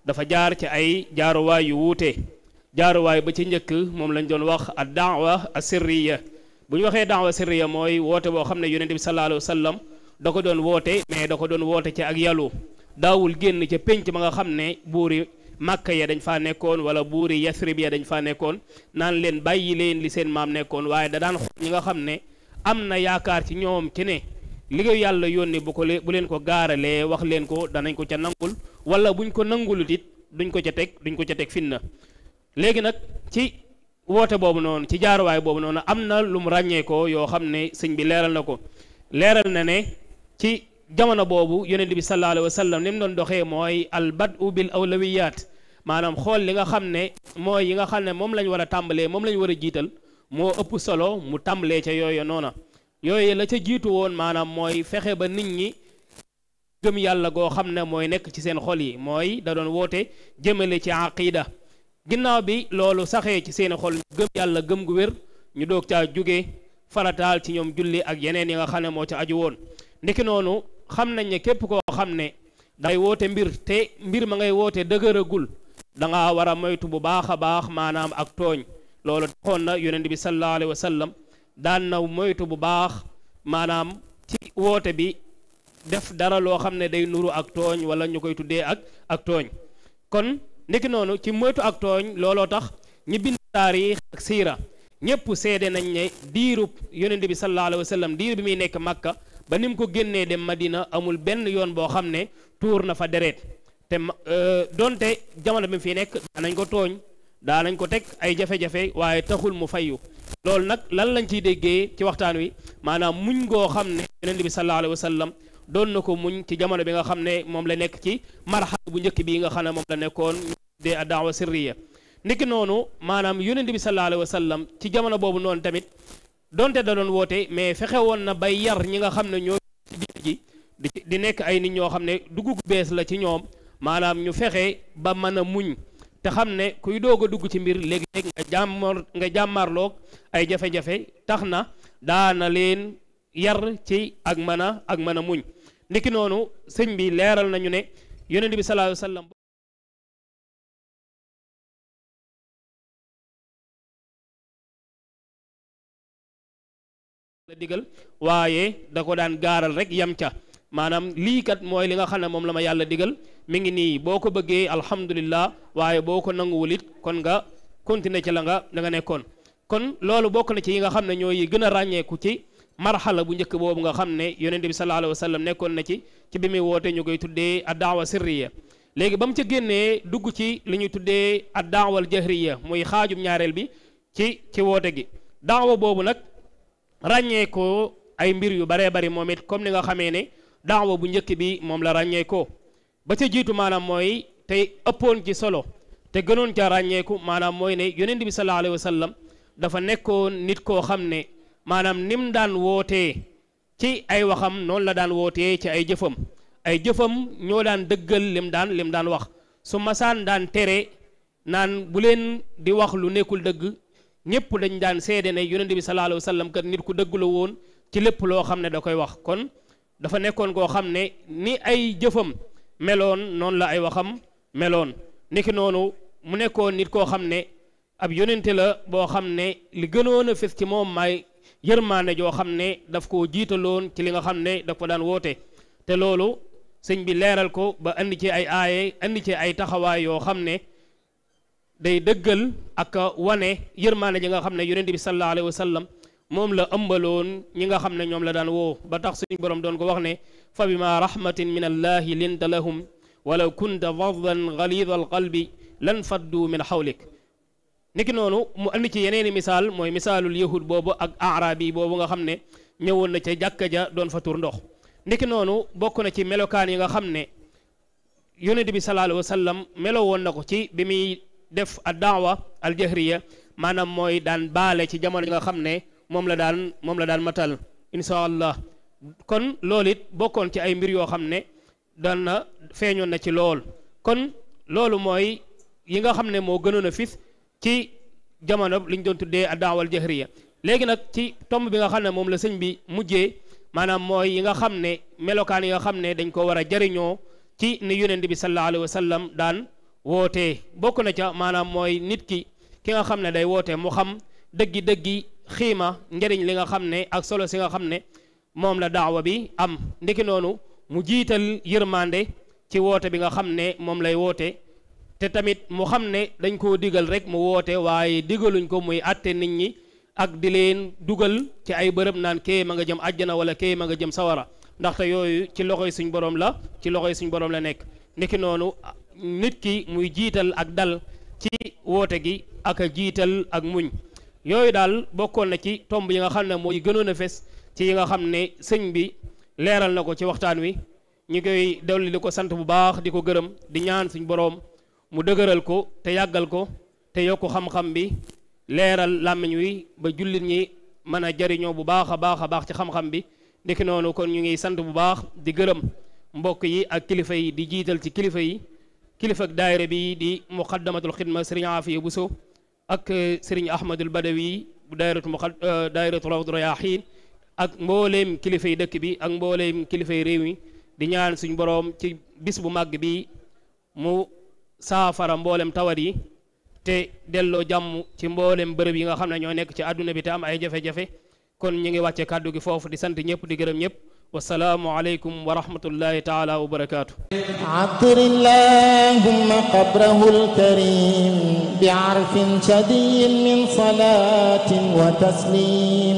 dafa jaar ci ay jaaruwaay yu wuute. jaaruwaay ba ci njëkk moom lañ doon wax ad daawa asirriya. bu ñu waxee daawa sirriya mooy woote boo xam ne yonent bi sallallahu alayhi wa sallam da ko doon woote mais da ko doon woote ci ak yàllu. daawul génn ca pénc ma nga xam ne buuri Màkka ya dañ faa nekkoon wala buuri Yasrib ya dañ faa nekkoon naan leen bàyyi leen li seen maam nekkoon waaye da daan xool ñi nga xam ne am na yaakaar ci ñoom ci ne liggéey yàlla yónni bu leen ko gaaralee wax leen ko danañ ko ca nangul wala buñ ko nangulut it duñ ko ca teg finna. léegi nag ci woote boobu noonu ci jaaruwaay boobu noonu am na lu mu ràññee ko yoo xam ne sëñ bi leeral na ko. leeral na ne ci jamono boobu yonent bi sallallahu alayhi wa sallam ni mu doon doxee mooy al badu bil awlawiyat maanaam xool li nga xam ne mooy yi nga xam ne moom lañ war a tàmbalee moom lañ war a jiital moo ëpp solo mu tàmbalee ca yooyu noona. yooyu la ca jiitu woon maanaam mooy fexe ba nit ñi gëm yàlla goo xam ne mooy nekk ci seen xol yi mooy da doon woote jëmale ci aqida. ginnaaw bi loolu saxee ci seen xol gëm yàlla gëm gu wér ñu doog caa jóge farataal ci ñoom julli ak yeneen yi nga xam ne moo ca aju woon. ndiki noonu xam nañ ne képp koo xam ne dangay woote mbir te mbir ma ngay woote dëgëragul da nga war a moytu bu baax a baax maanaam ak tooñ. loolu taxoon na yonent bi sallallahu alayhi wa sallam daan na moytu bu baax maanaam ci woote bi def dara loo xam ne day nuru ak tooñ wala ñu koy tuddee ak tooñ. kon ndiki noonu ci moytu ak tooñ looloo tax ñi bind taarix ak siira ñëpp seede nañ ne diirub yonent bi sallallahu alayhi wa sallam diir bi muy nekk Makka ba ni mu ko génnee dem Madina amul benn yoon boo xam ne tuur na fa deret te donte jamono bi mu fi nekk daanañ ko tooñ daanañ ko teg ay jafe-jafe waaye taxul mu fayu. loolu nag lan lañ ciy déggee ci waxtaan wi maanaam muñ goo xam ne yonent bi sallallahu alayhi wa sallam doon na ko muñ ci jamono bi nga xam ne moom la nekk ci marxala bu njëkk bii nga xam ne moom la nekkoon de daawa sirriya. niki noonu maanaam yonent bi sallallahu alayhi wa sallam ci jamono boobu noonu tamit donte da doon woote mais fexe woon na bay yar ñi nga xam ne ñoo ci diine ji di nekk ay nit ñoo xam ne dugg gu bees la ci ñoom maanaam ñu fexe ba mën a muñ te xam ne kuy doog a dugg ci mbir léegi-léegi nga jàmmarloog ay jafe-jafe tax na daana leen yar ci ak mën a muñ. niki noonu sëñ bi leeral nañu ne yonent bi sallallahu alayhi wa sallam la digal waaye da ko daan gaaral rek yam ca maanaam lii kat mooy li nga xam ne moom la ma yàlla digal mi ngi nii boo ko bëggee alhamdulillah waaye boo ko nanguwul it kon nga continuer ci la nga nekkoon. kon loolu bokk na ci yi nga xam ne ñooy gën a ràññeeku ci marxala bu njëkk boobu nga xam ne yonent bi sallallahu alayhi wa sallam nekkoon na ci bi muy woote ñu koy tuddee ad daawa sirriya. léegi ba mu ca génnee dugg ci li ñuy tuddee ad daawal jahriya muy xaajum ñaareel bi ci woote gi. daawa boobu nag ràññee ko ay mbir yu baree bari moom it comme ni nga xamee ne daawa bu njëkk bi moom la ràññee ko ba ca jiitu maanaam mooy tey ëppoon ci solo te gënoon ca ràññeeku maanaam mooy ne yonent bi sallallahu alayhi wa sallam dafa nekkoon nit koo xam ne maanaam nim daan wootee ci ay waxam noonu la daan wootee ci ay jëfam ñoo daan dëggal lim daan wax su masaan daan tere naan bu leen di wax lu nekkul dëgg ñëpp dañ daan seede ne yonent bi sallallahu alayhi wa sallam kat nit ku dëgg la woon ci lépp loo xam ne da koy wax kon dafa nekkoon koo xam ne ni ay jëfam meloon noonu la ay waxam meloon niki noonu mu nekkoon nit koo xam ne ab yonente la boo xam ne li gënoon a fes ci moom may yërmaane joo xam ne daf koo jiitaloon ci li nga xam ne daf ko daan woote te loolu sëñ bi leeral ko ba andi ci ay aaye andi ci ay taxawaay yoo xam ne day dëggal ak wane yërmaane ji nga xam ne yonente bi sallallahu alayhi wa sallam moom la ëmbaloon ñi nga xam ne ñoom la daan woo ba tax suñu borom doon ko wax ne fa bima rahmatin min allahi linta lahum walaw kunta faddan galida alqalbi lan faddu min xawlik niki noonu mu andi ci yeneeni misaal mooy misaalul yahud boobu ak arabi boobu nga xam ne ñëwoon na ca jàkka ja doon fa tur ndox niki noonu bokk na ci melokaan yi nga xam ne yonent bi sallallahu alayhi wa sallam melo woon na ko ci bi muy def ad daawa al jahriya maanaam mooy daan baale ci jamono yi nga xam ne moom la daan matal insha allah kon loolu it bokkoon ci ay mbir yoo xam ne daan na feeñoon na ci lool kon loolu mooy yi nga xam ne moo gënoon a fis ci jamono li ñu doon tuddee ad daawa al jahriya léegi nag ci tomb bi nga xam ne moom la sëñ bi mujjee maanaam mooy yi nga xam ne melokaan yi nga xam ne dañ ko war a jariñoo ci ni yonent bi sallallahu alayhi wa sallam daan wootee bokk na ca maanaam mooy nit ki nga xam ne day woote mu xam dëggi xiima njëriñ li nga xam ne ak solo si nga xam ne moom la daawa bi am ndiki noonu mu jiital yërmande ci woote bi nga xam ne moom lay woote te tamit mu xam ne dañ koo digal rek mu woote waaye digaluñ ko muy àtte nit ñi ak di leen dugal ci ay bërëb naan kee ma nga jëm àjjana wala kee ma nga jëm sawara ndaxte yooyu ci loxoy suñ borom la nekk ndiki noonu nit ki muy jiital ak dal ci woote gi ak a jiital ak muñ yooyu daal bokkoon na ci tomb yi nga xam ne mooy gënoon a fes ci yi nga xam ne sëñ bi leeral na ko ci waxtaan wi ñu koy dolli di ko sant bu baax di ko gërëm di ñaan suñ boroom mu dëgëral ko te yàggal ko te yokku xam-xam bi leeral làmmiñ wi ba jullit ñi mën a jariñoo bu baax a baax ci xam-xam bi ndiki noonu kon ñu ngi sant bu baax di gërëm mbokk yi ak kilifa yi di jiital ci kilifa yi kilifa ak daayira bi di muqaddamatul xidma sëriñ Afiya Buso ak sëriñ Ahmadul Badawi bu daayiratu Rawdu Rayaahiin ak mbooleem kilifa yi dëkk bi ak mbooleem kilifa yi réew mi di ñaan suñ boroom ci bis bu màgg bi mu saafara mboolem tawat yi te delloo jàmm ci mboolem bërëb yi nga xam ne ñoo nekk ci àdduna bi te am ay jafe-jafe kon ñu ngi wàcce kàddu gi foofu di sant ñëpp di gërëm ñëpp wasalaamu aleykum wa rahmatullahi taala wa barakaatu عطر اللهم قبره الكريم بعرف شديد من صلاة وتسليم